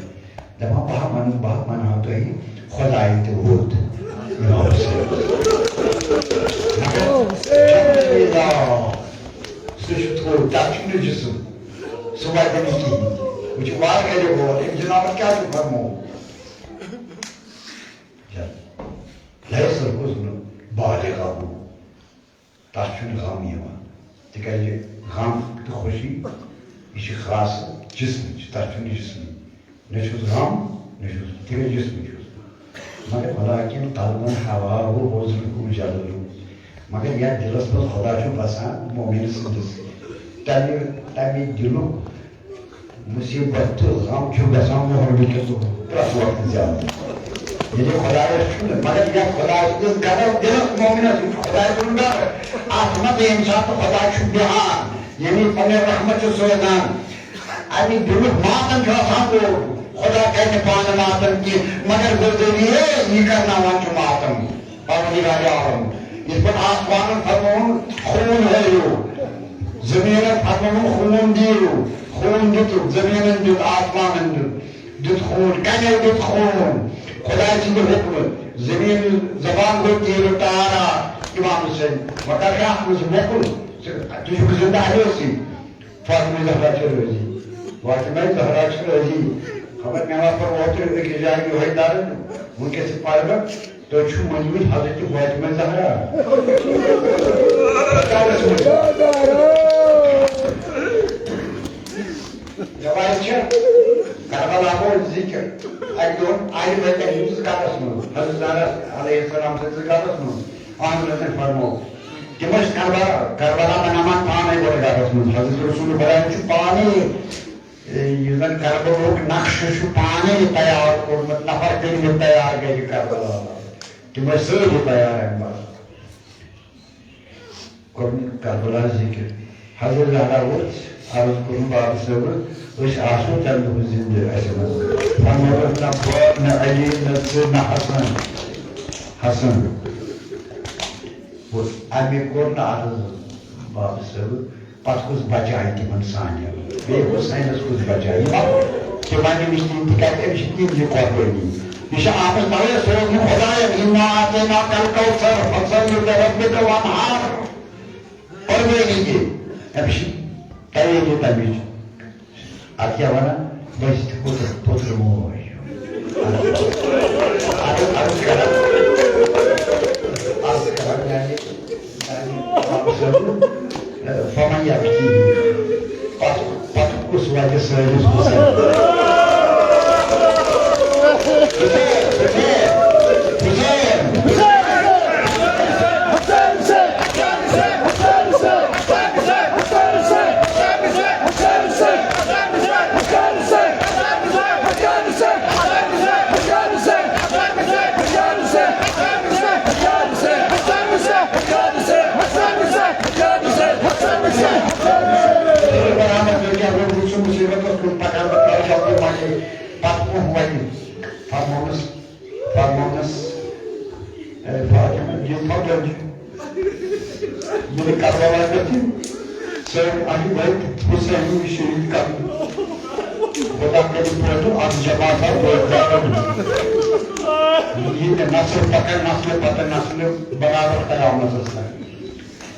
دَپان، بہٕ ہا وَنہٕ، بہٕ ہا وَنہٕ ہا تۄہہِ خۄدایہِ تہِ ووت۔ مگر جل الإله، سُہ چھُ تھوٚد، تَتھ چھُنہٕ جسم، سُہ وَتہِ نہٕ کِہیٖنۍ۔ وۄنۍ چھُ وارٕ کَرِ غور، أمۍ جنابَن کیٛاہ چھُ فرمومُت؟ ليس الحزن بالغه۔ تَتھ چھُنہٕ غم یِوان، تِکیٛازِ غم تہٕ خوشی، یہِ چھِ خاص جسمٕچ، تَتھ چھُنہٕ جسمٕے، نہ چھُس غم، نہ چھُس، تِکیٛازِ جسمٕے چھُس۔ مگر ولكن قلبا هواه حزنه جلل۔ مگر یتھ دِلس منٛز خۄدا چھُ بسان مومن سٕنٛدِس، تمہِ، تمہِ دِلُک مُصیٖبت تہٕ غم چھُ گژھان مۄہر وٕنکیٚس پرٛٮ۪تھ وقتہٕ زیادٕ۔ ییٚلہِ خۄدایَس چھُنہٕ، مگر یَتھ خۄدایَس سٕنٛدِس گَرَس، دِلَس مومنَس، یہِ چھُ خۄداے سُنٛد گَرٕ۔ اَتھ منٛز ییٚمہِ ساتہٕ خۄدا چھُ بیٚہان، یعنی پَنٕنۍ رحمت چھُ سوزان، اَمہِ دِلُک ماتم چھُ آسان کوٚرمُت۔ خۄدا کَرِ نہٕ پانہٕ ماتم کینٛہہ، مگر بہٕ ذٔریعے یہِ کَرناوان چھُ ماتم۔ پروردگار عالم، یِتھ پٲٹھۍ آسمانن فرمووُن، خوٗن ہٲیِو، زٔمیٖنَن پھۄکہٕ ووٚنُن، خوٗن دِیِو، خوٗن دیُتُکھ، زٔمیٖنَن دیُت، آسمانَن دیُت، دیُت خوٗن، کَنٮ۪و دیُت خوٗن۔ خۄداے سٕنٛدِ حُکمہٕ زٔمیٖن زبان گوٚو تیٖرٕ تارا۔ اِمام حُسین، وۄنۍ کَر کیٛاہ اَتھ منٛز یہِ مۄکُل؟ ژٕ، تُہۍ چھِو زِندٕ اَتہِ ٲسٕے۔ فاطمہ زہرا چھِ رٲضی، فاطمہ زہرا چھِ رٲضی۔ خبر مےٚ ما پوٚر اوترٕ أکِس جایہِ یِہوٚے درد، وٕنکیٚس تہِ پَرٕ بہٕ۔ تُہۍ چھِو مٔنٛگمٕتۍ حضرت فاطمہ زہرا۔ کیٛاہ ٲس مٔنٛگمٕژ؟ رٮ۪وایت چھےٚ، کربلا گوٚو ذِکر۔ اَکہِ دۄہ آیہِ لٔڑکہٕ أمِس قبرس منٛز، حضرت زہرا علیہ السلام سٕنٛدِس قبرس منٛز۔ اَہَن حضرت فرموو، تِم ٲسۍ کربلا، کربلا بناوان پانَے گۄڈٕ قبرس منٛز۔ حضرت رسول خۄدایَن چھُ پانَے، اے، یُس زَن کربلُک نقشہٕ چھُ پانَے تیار کوٚرمُت، نفر کٔرمٕتۍ تیار گرِ کربلا۔ تِم ٲسۍ سٲری تیار اَمہِ پتہٕ۔ کوٚرُن کربلا ذِکر۔ حضرت زہرا ؤژھ، عرض کوٚرُن بابہٕ صٲبہٕ، أسۍ آسو تَمہِ دۄہ زِندٕ اَسہِ منٛز۔ فرمووُکھ، نہ بہٕ، نہ علی، نہ ژٕ، نہ حسن۔ حسن۔ اور اَمہِ کوٚر نہٕ عرض بابہٕ صٲبہٕ، پَتہٕ کُس بچایہِ تِمن سانٮ۪ن؟ بیٚیہِ حسینس کُس بچایہِ؟ تِمن نِش تِم تہِ کَتہِ، أمِس چھِ تِم یہِ قۄربٲنی۔ یہِ چھِ آمٕژ تَوَے سوزنہٕ خۄدایَن، اِنا اعطیناکَ الکوثر، فصل لربک وانحر۔ قۄربٲنی دِنۍ۔ أمِس چھِ تیٲری تَمِچ۔ اَتھ کیٛاہ وَنان؟ بہٕ چھُس تہِ پُتر، پُتر موج۔ اَدٕ، اَدٕ کران، اَدٕ کران، یعنی، یعنی، فَمَن یَبْکِی۔ پَتہٕ، پَتہٕ کُس وَتہِ سٲنِس حُسین؟ حُسین، حُسین، حُسین۔ پتہٕ کُس وَتہِ؟ فرموونَس، فرموونَس، اے فاطمہ، یہِ تھاو ڈٔنٛڈ۔ ییٚلہِ کربلا پٮ۪ٹھ یِم سٲنۍ اَہلِ بیت حُسینی شہیٖد کرنہٕ، خۄدا کٔرِنۍ پٲدٕ اَکھ جماعت روزدارَن۔ یہِ نسل پَکان نسلہِ پَتہٕ نسلہِ برابر قیامتَس تام۔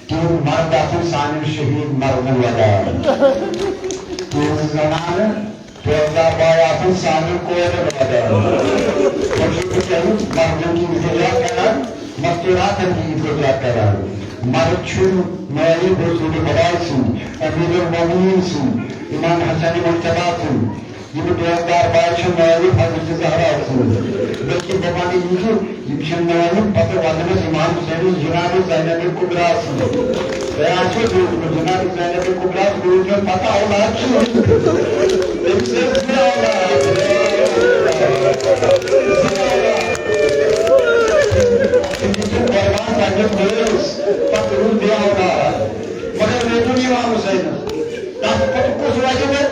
تِہُنٛد مرد آسن سانٮ۪ن شہیٖد مردن ودان۔ تِہٕنٛز زنانہٕ پردار بایہِ آسن سانٮ۪ن کورٮ۪ن ودان۔ بہٕ چھُس بہٕ تِہٕنٛز مردن تہِ اِلتِجا کران، مستوٗراتن تہِ اِلتِجا کران۔ مرد چھُ نٲیِب رسول خۄداے سُنٛد، امیر المومنین سُنٛد، امام حسن مجتبیٰ سُنٛد۔ یِم دُعادار بایہِ چھِ نٲیِب حضرت زہرا سٕنٛدۍ۔ بلکہِ بہٕ وَنہٕ یہِ زِ یِم چھِ نٲیِب پَتہٕ وَننَس اِمام حُسینَس جناب زینب کُبرا سٕنٛدۍ۔ تۄہہِ آسیو بوٗزمُت جناب زینب کُبرا، بوٗز مےٚ پَتہٕ اولاد چھِ۔ تٔمِس ٲسۍ زٕ اولاد۔ زٕ اولاد۔ تٔمِس دیُت قۄربان پنٛنِس مٲلِس، پَتہٕ روٗد بیٚیہِ اولاد۔ مگر مےٚ دوٚپ اِمام حُسینَس، تَتھ پَتہٕ کُس وَتہِ مےٚ؟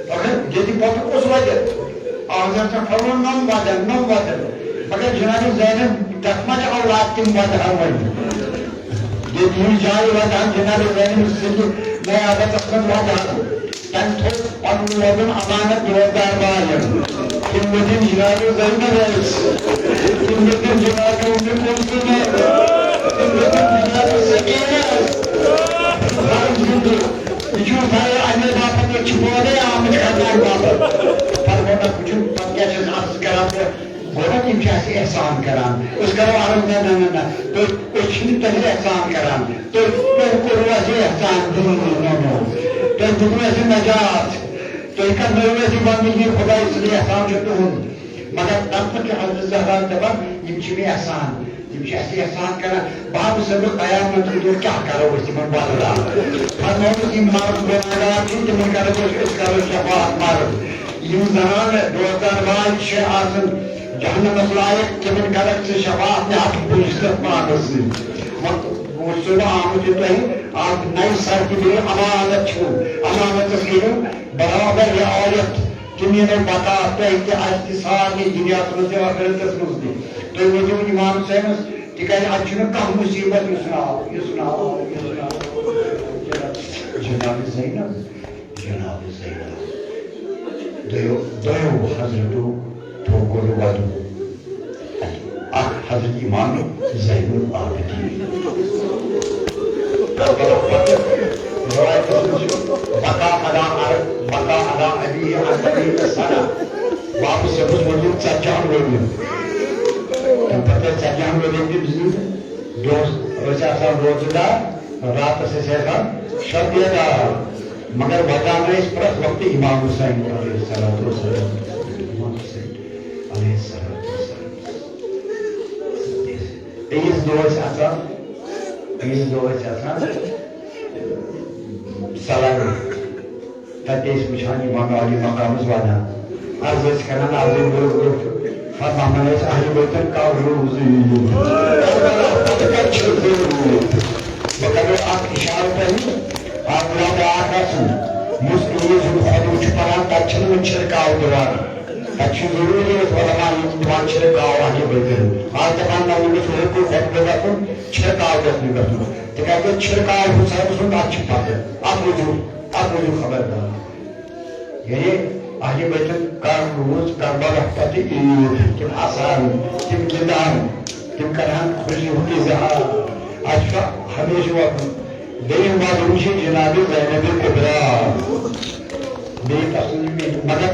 مگر ییٚتہِ پَتہٕ کُس وَتہِ؟ اَہَن حظ، ژےٚ پھٔلوُن نوٚم وَتہِ، نوٚم وَتہِ۔ مگر جناب زینب، تَتھ ما چھِ اولاد تِم وَتہِ ہاوان؟ ییٚتہِ یِم جایہِ وَتہِ ہاوان جناب زینب سٕنٛدِ نیابتَس منٛز وَتہِ ہاوان۔ تٔمۍ تھوٚو پَنُن وَتُن اَمانَت دُعادار بایَن۔ تِم ؤتھِن جناب زینبَس۔ تِم ؤتھِن جناب اُمِّ کُلثومَس۔ تِم ؤتھِن جناب سکینَس۔ فرض زِندٕ۔ یہِ چھُ سارے اَمے باپتھ، أسۍ چھِ پانَے آمٕتۍ خطرناک باپتھ۔ فرموو، نہ، بہٕ چھُس، پَتہٕ کیٛاہ چھِ أسۍ عرض کران تہٕ گوٚو نہ، تِم چھِ اَسہِ احسان کران۔ أسۍ کرو عرض، نہ، نہ، نہ، نہ، تُہۍ، أسۍ چھِنہٕ تۄہہِ احسان کران۔ تُہۍ، تُہۍ کوٚروٕ اَسہِ احسان؟ نو، نو، نو، نو۔ تُہۍ دیُتوٕ اَسہِ نجات۔ تُہۍ کرنٲوِو اَسہِ بندگی خۄدایہِ سٕنٛدِ، احسان چھُ تُہُنٛد۔ مگر تَتھ منٛز چھُ حضرت زہرا دَپان، یِم چھِ مےٚ احسان، یِم چھِ اَسہِ احسان کران۔ بابہٕ صٲبُن قیامت کہِ دۄہ کیٛاہ کرو أسۍ تِمن بدلہٕ؟ فرمووُکھ، یِم مرد گۄناہگار چھِ، تِمن کرو أسۍ، أسۍ کرو شفاعت مرد۔ یِم زنانہٕ دُعادار بایہِ چھِ آسان جہنمس لایق، تِمن کرکھ ژٕ شفاعت، نہ ہتھ بہشتس پانس سۭتۍ۔ وۄنۍ وٕچھو نہٕ آمُت یہِ تۄہہِ اکھ نَیہِ سرٕ تہِ بیٚیہِ امانت چھُو، امانتس کٔرِو برابر رعایت۔ تِم یِنو بکار تۄہہِ تہِ، اَسہِ تہِ، سارنٕے دُنیاہَس منٛز تہِ، ٲخرتَس منٛز تہِ۔ تُہۍ وٲتِو اِمام حُسینَس، تِکیٛازِ اَتہِ چھُنہٕ کانٛہہ مُصیٖبت یُس نہٕ آو، یُس نہٕ آو، یُس نہٕ آو۔ جناب زینب، جناب زینب۔ دۄیو، دۄیو حضرتو تھوٚو گۄڈٕ وَدُن۔ اَکھ حضرت امام زین العابدین۔ روایتس منٛز چھُ، بقا علی عر-، بقا علی ابیہ عن ابیہ سنہ۔ واپس یوٚتَس ووٚن یِم ژتجی ہن ؤرۍ یَن۔ تَمہِ پتہٕ ٲسۍ ژتجی ہن ؤرۍ یَن تِم زِندٕ۔ دۄہس ٲسۍ آسان روزٕ دار، راتس ٲسۍ آسان شب بیدار۔ مگر ودان ٲسۍ پرٛٮ۪تھ وقتہٕ امام حسین علیہ الصلوۃ والسلام۔ امام حسین علیہ الصلوۃ والسلام۔ عیٖذ دۄہ ٲسۍ آسان، عیٖذ دۄہ ٲسۍ آسان سلام۔ تَتہِ ٲسۍ وٕچھان یِم بنگالی مقامس ودان۔ عرض ٲسۍ کران، عرض برونٛہہ برونٛہہ چھُ فرماوان ٲسۍ اہلِ بیتن کَر روٗزٕے۔ پتہٕ کَتہِ چھِ روٗد؟ بہٕ کرو اکھ اِشارٕ تۄہہِ، اکھ گوٚو بیٛاکھ گژھُن۔ یُس عیٖذ ہُنٛد خۄطبہٕ چھُ پران، تَتہِ چھِنہٕ وۄنۍ چھِرکاو دِوان۔ تَتہِ چھُ ضروٗری أسۍ علماء یِم دِوان چھِرکاو اہلِ بیتن۔ آز دَپان نہ، وۄنۍ گژھِ رُکُن، خۄطبہٕ گژھُن، چھِرکاو گژھِ نہٕ گژھُن۔ تِکیٛازِ چھِرکاو حُسین سُنٛد، اَتھ چھِ پتہٕ۔ اَتھ روٗزِو، اَتھ روٗزِو خبردار۔ یعنی اہلِ بیتن کر روز کربلا پتہٕ عیٖد، تِم اَسان، تِم گِنٛدان، تِم کران خوشی ہُنٛد اظہار۔ اَسہِ چھُ ہمیشہِ وَنُن۔ بیٚیہِ وَنُن چھُ جناب زینب کبریٰ۔ بیٚیہِ تَسُنٛد یہِ مگر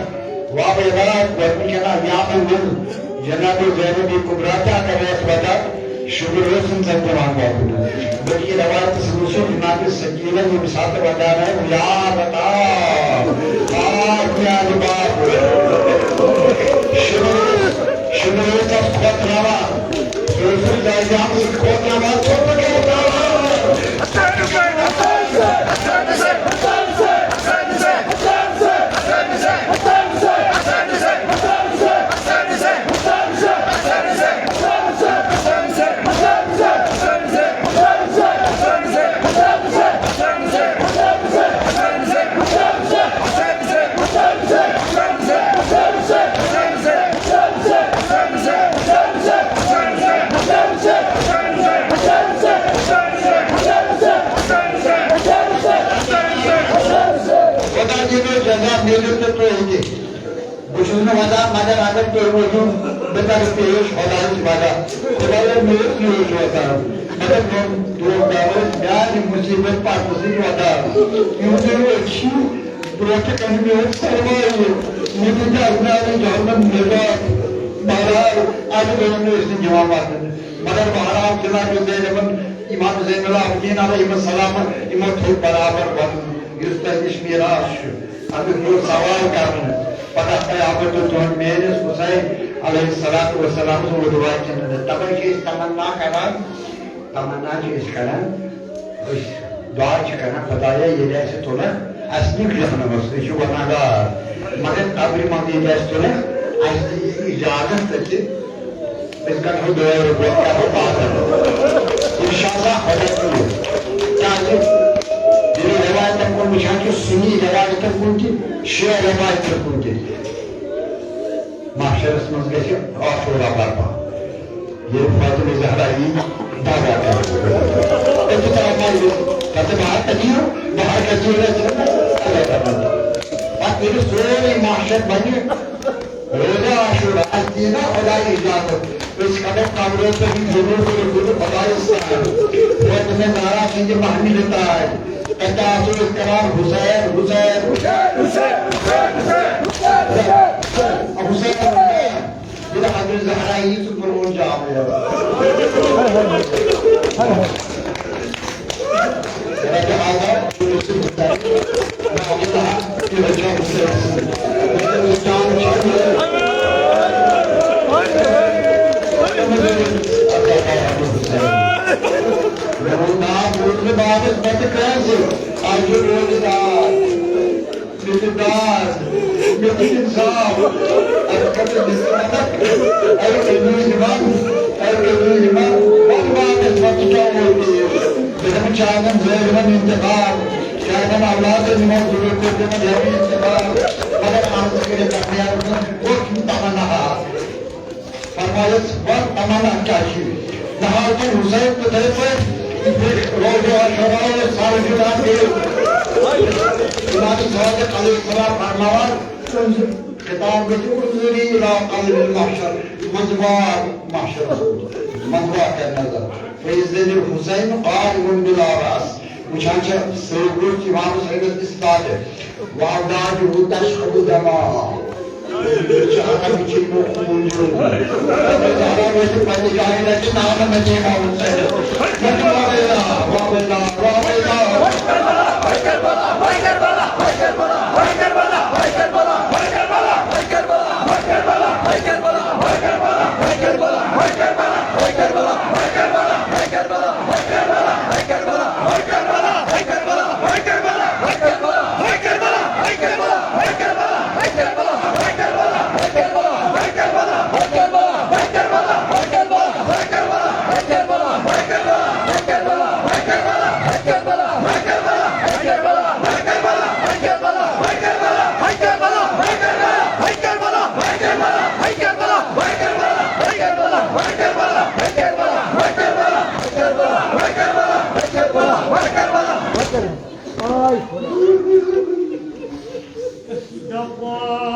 وابہٕ عبارت گۄڈٕنِچ اَنا یادَن منٛز جناب زینب کبریٰ تہِ اگر ٲس وَدان، شُگر ٲسٕن ژےٚ دِوان وۄپُن۔ بلکہِ روایتس منٛز چھُ جناب سکینہ ییٚمہِ ساتہٕ ودان آیہِ، یا بتا، پاک میانہِ باپ۔ شُگر ٲس، شُگر ٲس تَس کھوژناوان۔ سُہ اوس نہٕ زیادٕ آمُت کھوژناوان، ژھوٚپہٕ کھوژناوان۔ خۄدا دِیِو جزا، مےٚ دیُت نہٕ تُہۍ تہِ۔ بہٕ چھُس نہٕ وَدان، مگر اگر تُہۍ ؤنِو، بہٕ کَرٕ پیش خۄدایَس وَدان۔ خۄدایا، مےٚ اوس یوٗت وَدان، مگر میون دوست درٛاو میٛانہِ مُصیٖبت پَرنہٕ سۭتۍ وَدان۔ یِہُنٛد یہِ أچھی برٛونٛٹھٕ کَنہِ مےٚ اوس پَرواے، مےٚ دِتۍ اَز نارِ جہنم نجات۔ بہرحال، اَتہِ گٔیَم نہٕ أسۍ نہٕ دِوان وَدنہٕ۔ مگر بہرحال، جناب زینبن، امام زین العابدین علیہ السلام، یِمو تھوٚو برابر وَدُن، یُس تۄہہِ نِش میراث چھُ، اَمیُک یُس سوال کرنہٕ۔ پتہٕ آمُت تُہُنٛد میٲنِس حسین علیہ الصلوۃ والسلام سُنٛد وَدُن کِنہٕ نہٕ؟ تَوَے چھِ أسۍ تمنا کران، تمنا چھِ أسۍ کران، أسۍ دعا چھِ کران، خۄدایا، ییٚلہِ اَسہِ تُلَکھ، اَسہِ نِکھ جہنمس، أسۍ چھِ گۄناہگار، مگر قبرِ منٛز ییٚلہِ اَسہِ تُلَکھ، اَسہِ دِیہِ اِجازت تَتہِ أسۍ گژھو دٲرۍ پٲٹھۍ کرو پاتھر۔ اِرشادہ خۄدا کیُتھ۔ کیٛازِ ییٚلہِ روایتن کُن وٕچھان چھِ، سُنی روایتن کُن تہِ، شیعہ روایتن کُن تہِ، محشرس منٛز گژھِ عاشورہ برپا۔ ییٚلہِ فاطمہ زہرا یی، دعویٰ کرِ۔ أتی ترٛاوان یہِ، پتہٕ بہار کٔژیٖر، بہار کٔژیٖر گژھِ، اللہ تعالیٰ۔ پتہٕ ییٚلہِ سورُے محشر بنہِ، روزہ عاشورہ، اَسہِ دِیہِ نا خۄداے اِجازت؟ أسۍ کَرو قبرو پٮ۪ٹھ یہِ ضروٗر ضروٗر خۄدایَس سان۔ فاطمہ زہرا سٕنٛدِ محملہِ تاج۔ تَتہِ آسو أسۍ کَران حُسین، حُسین، حُسین، حُسین، حُسین، حُسین۔ ییٚلہِ حضرت زہرا یی، ژٕ پرٛون جام یَتھ۔ مےٚ چھُ داغ، مےٚ چھُ انصاف۔ اَمہِ خٲطرٕ دِژ مےٚ مدد۔ اے قبوٗل یِوان، اے قبوٗل یِوان، وَن واپس وَن ژٕ کیٛاہ ووت یہِ؟ مےٚ دوٚپُن چانٮ۪ن ظٲلمَن انتقام، چانٮ۪ن اولادَن یِمو ظُلم کوٚر تِمَن ہٮ۪مہٕ انتقام۔ مگر عرض کٔرِتھ درمیان منٛز ووٚتھ یہِ تمنا۔ فرمایس، وَن تمنا کیٛاہ چھِ؟ نہ حظ تُہۍ حُسین تِتھَے پٲٹھۍ، یِتھ پٲٹھۍ روزو عاشورہ اوس سر جُڑان بیٚیہِ۔ فرماوان، تہنٛز خطاب گژھِ انظری الی قلب المحشر، منٛزباگ محشرس منٛز، منٛزباگ کر نظر۔ فإذا الحسین قائم بلا رأس، وٕچھان چھِ سیوٚد گوٚژھ امام حسینس استادِ، وأوداجه تشرب دما، چھِ ہٮ۪کان وٕچھِتھ یِمو خوٗن چھُ۔ زہرا وٲتِتھ پننہِ جایہِ نہ چھِ ناو نہ چھِ امام حسین۔ نہ چھِ وابیلا، وابیلا، وابیلا۔ دپان،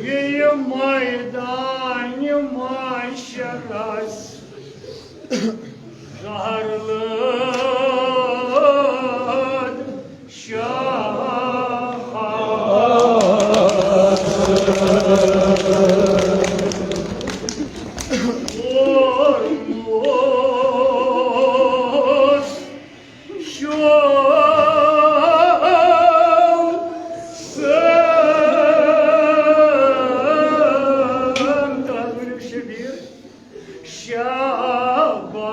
یہِ مٲدانِ محشرس زہر لٲد شاہ کوٚرمُت۔ شوم سن ترٛاوُن شبیر شابا۔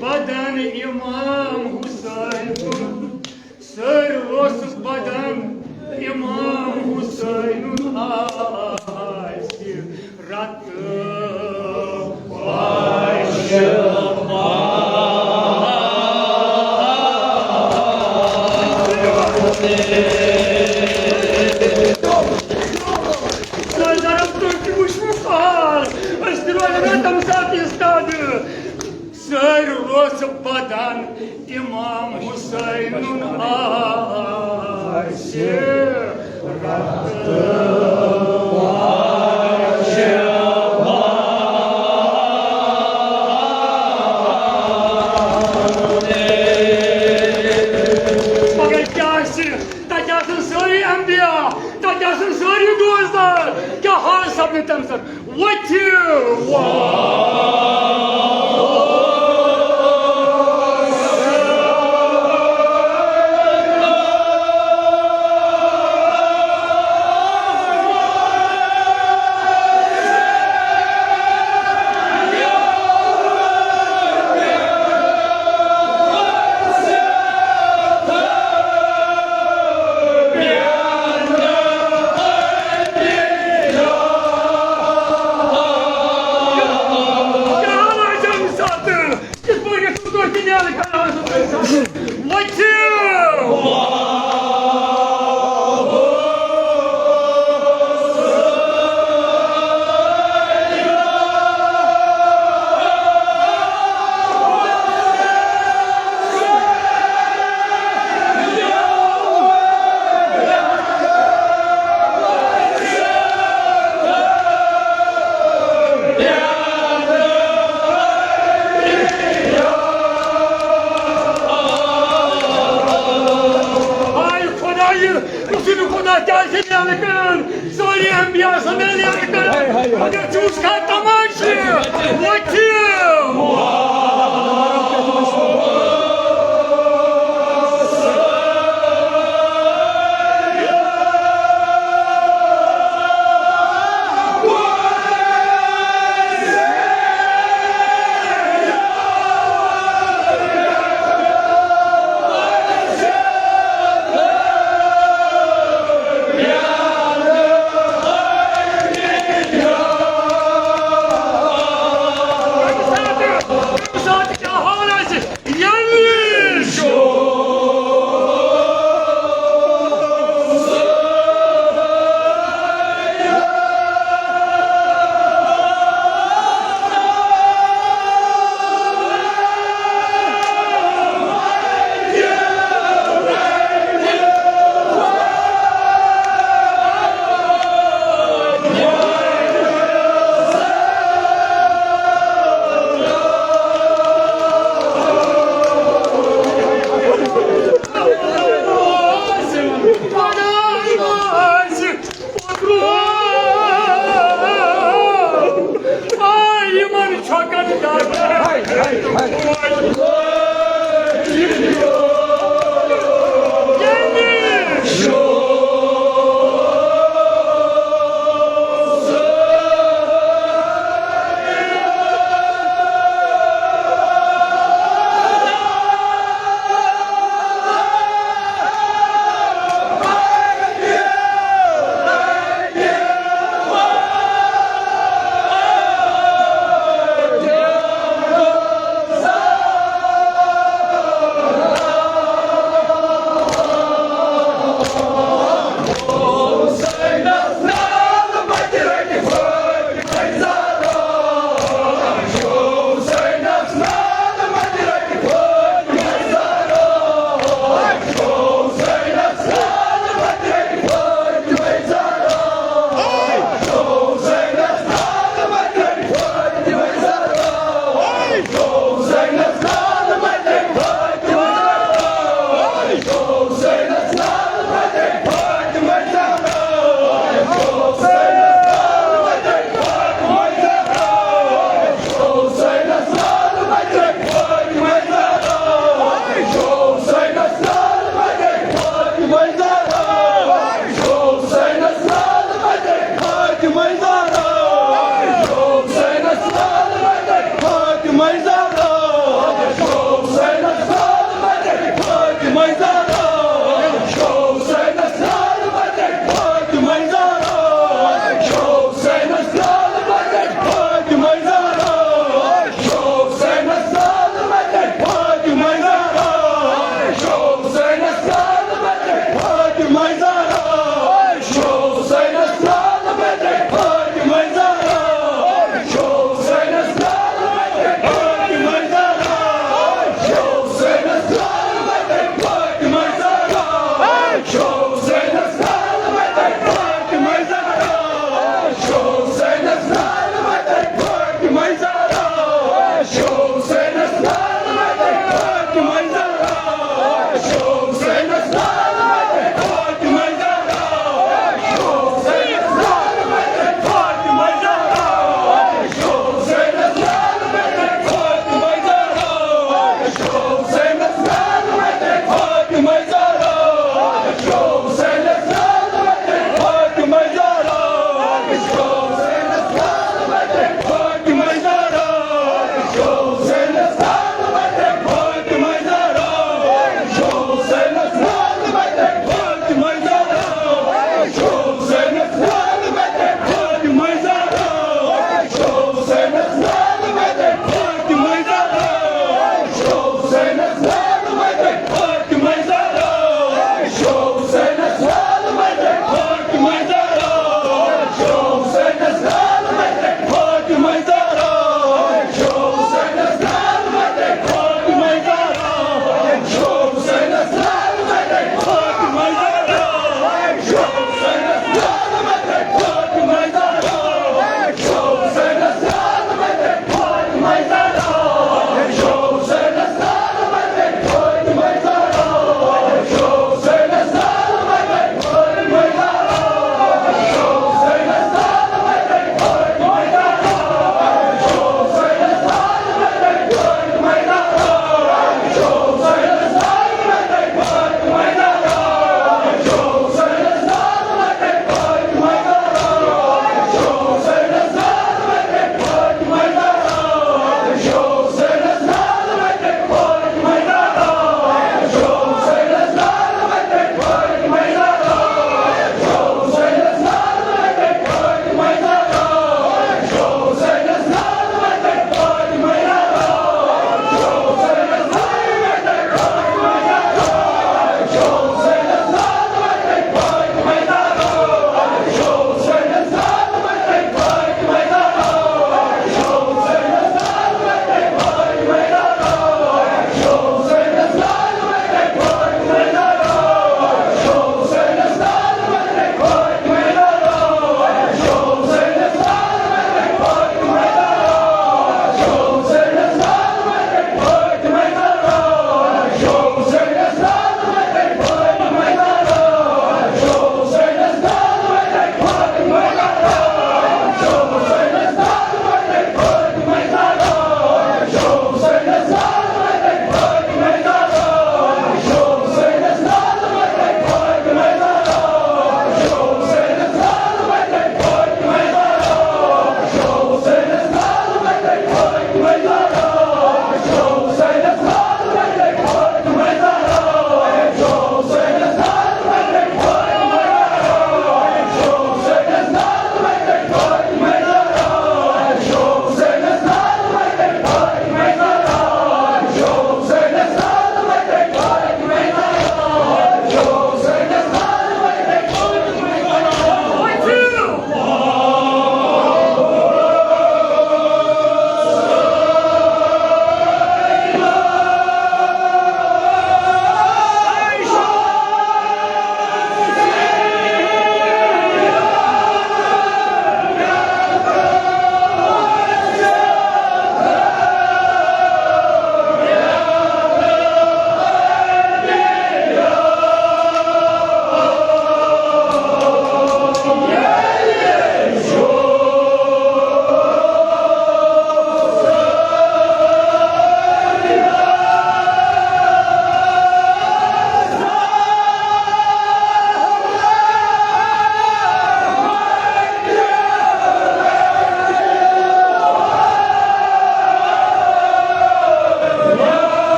بدن امام حسین سر اوس بدن امام حسین آسہِ رتہٕ پاشا۔ سردارم، تُہۍ تہِ وٕچھِو سال، أسۍ تہِ روزِ نہ تَمہِ ساتہٕ یِژھ دادٕ۔ سٲرۍ روزٕ بدن امام حسینُن آسہِ رتہٕ پاشا۔ مگر کیٛاہ آسہِ؟ تَتہِ آسَن سٲری انبیاء، تَتہِ آسَن سٲری دوستدار۔ کیٛاہ حال سپدِ تَمہِ ساتہٕ؟ وۄتھِو۔ اگر چوٗس کانٛہہ تماشہٕ، ؤتھِو۔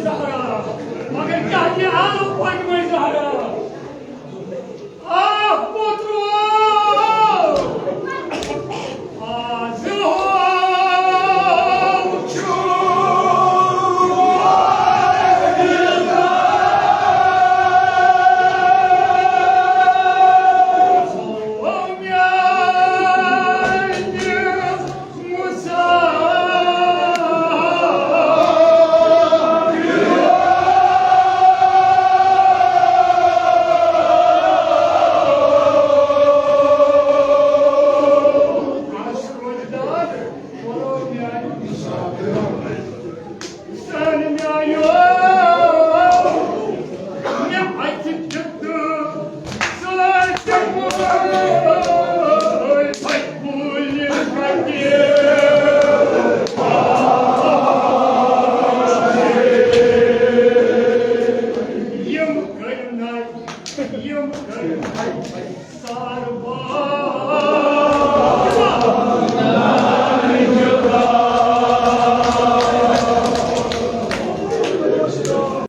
مگر کیٛاہ تہِ آو پتہٕ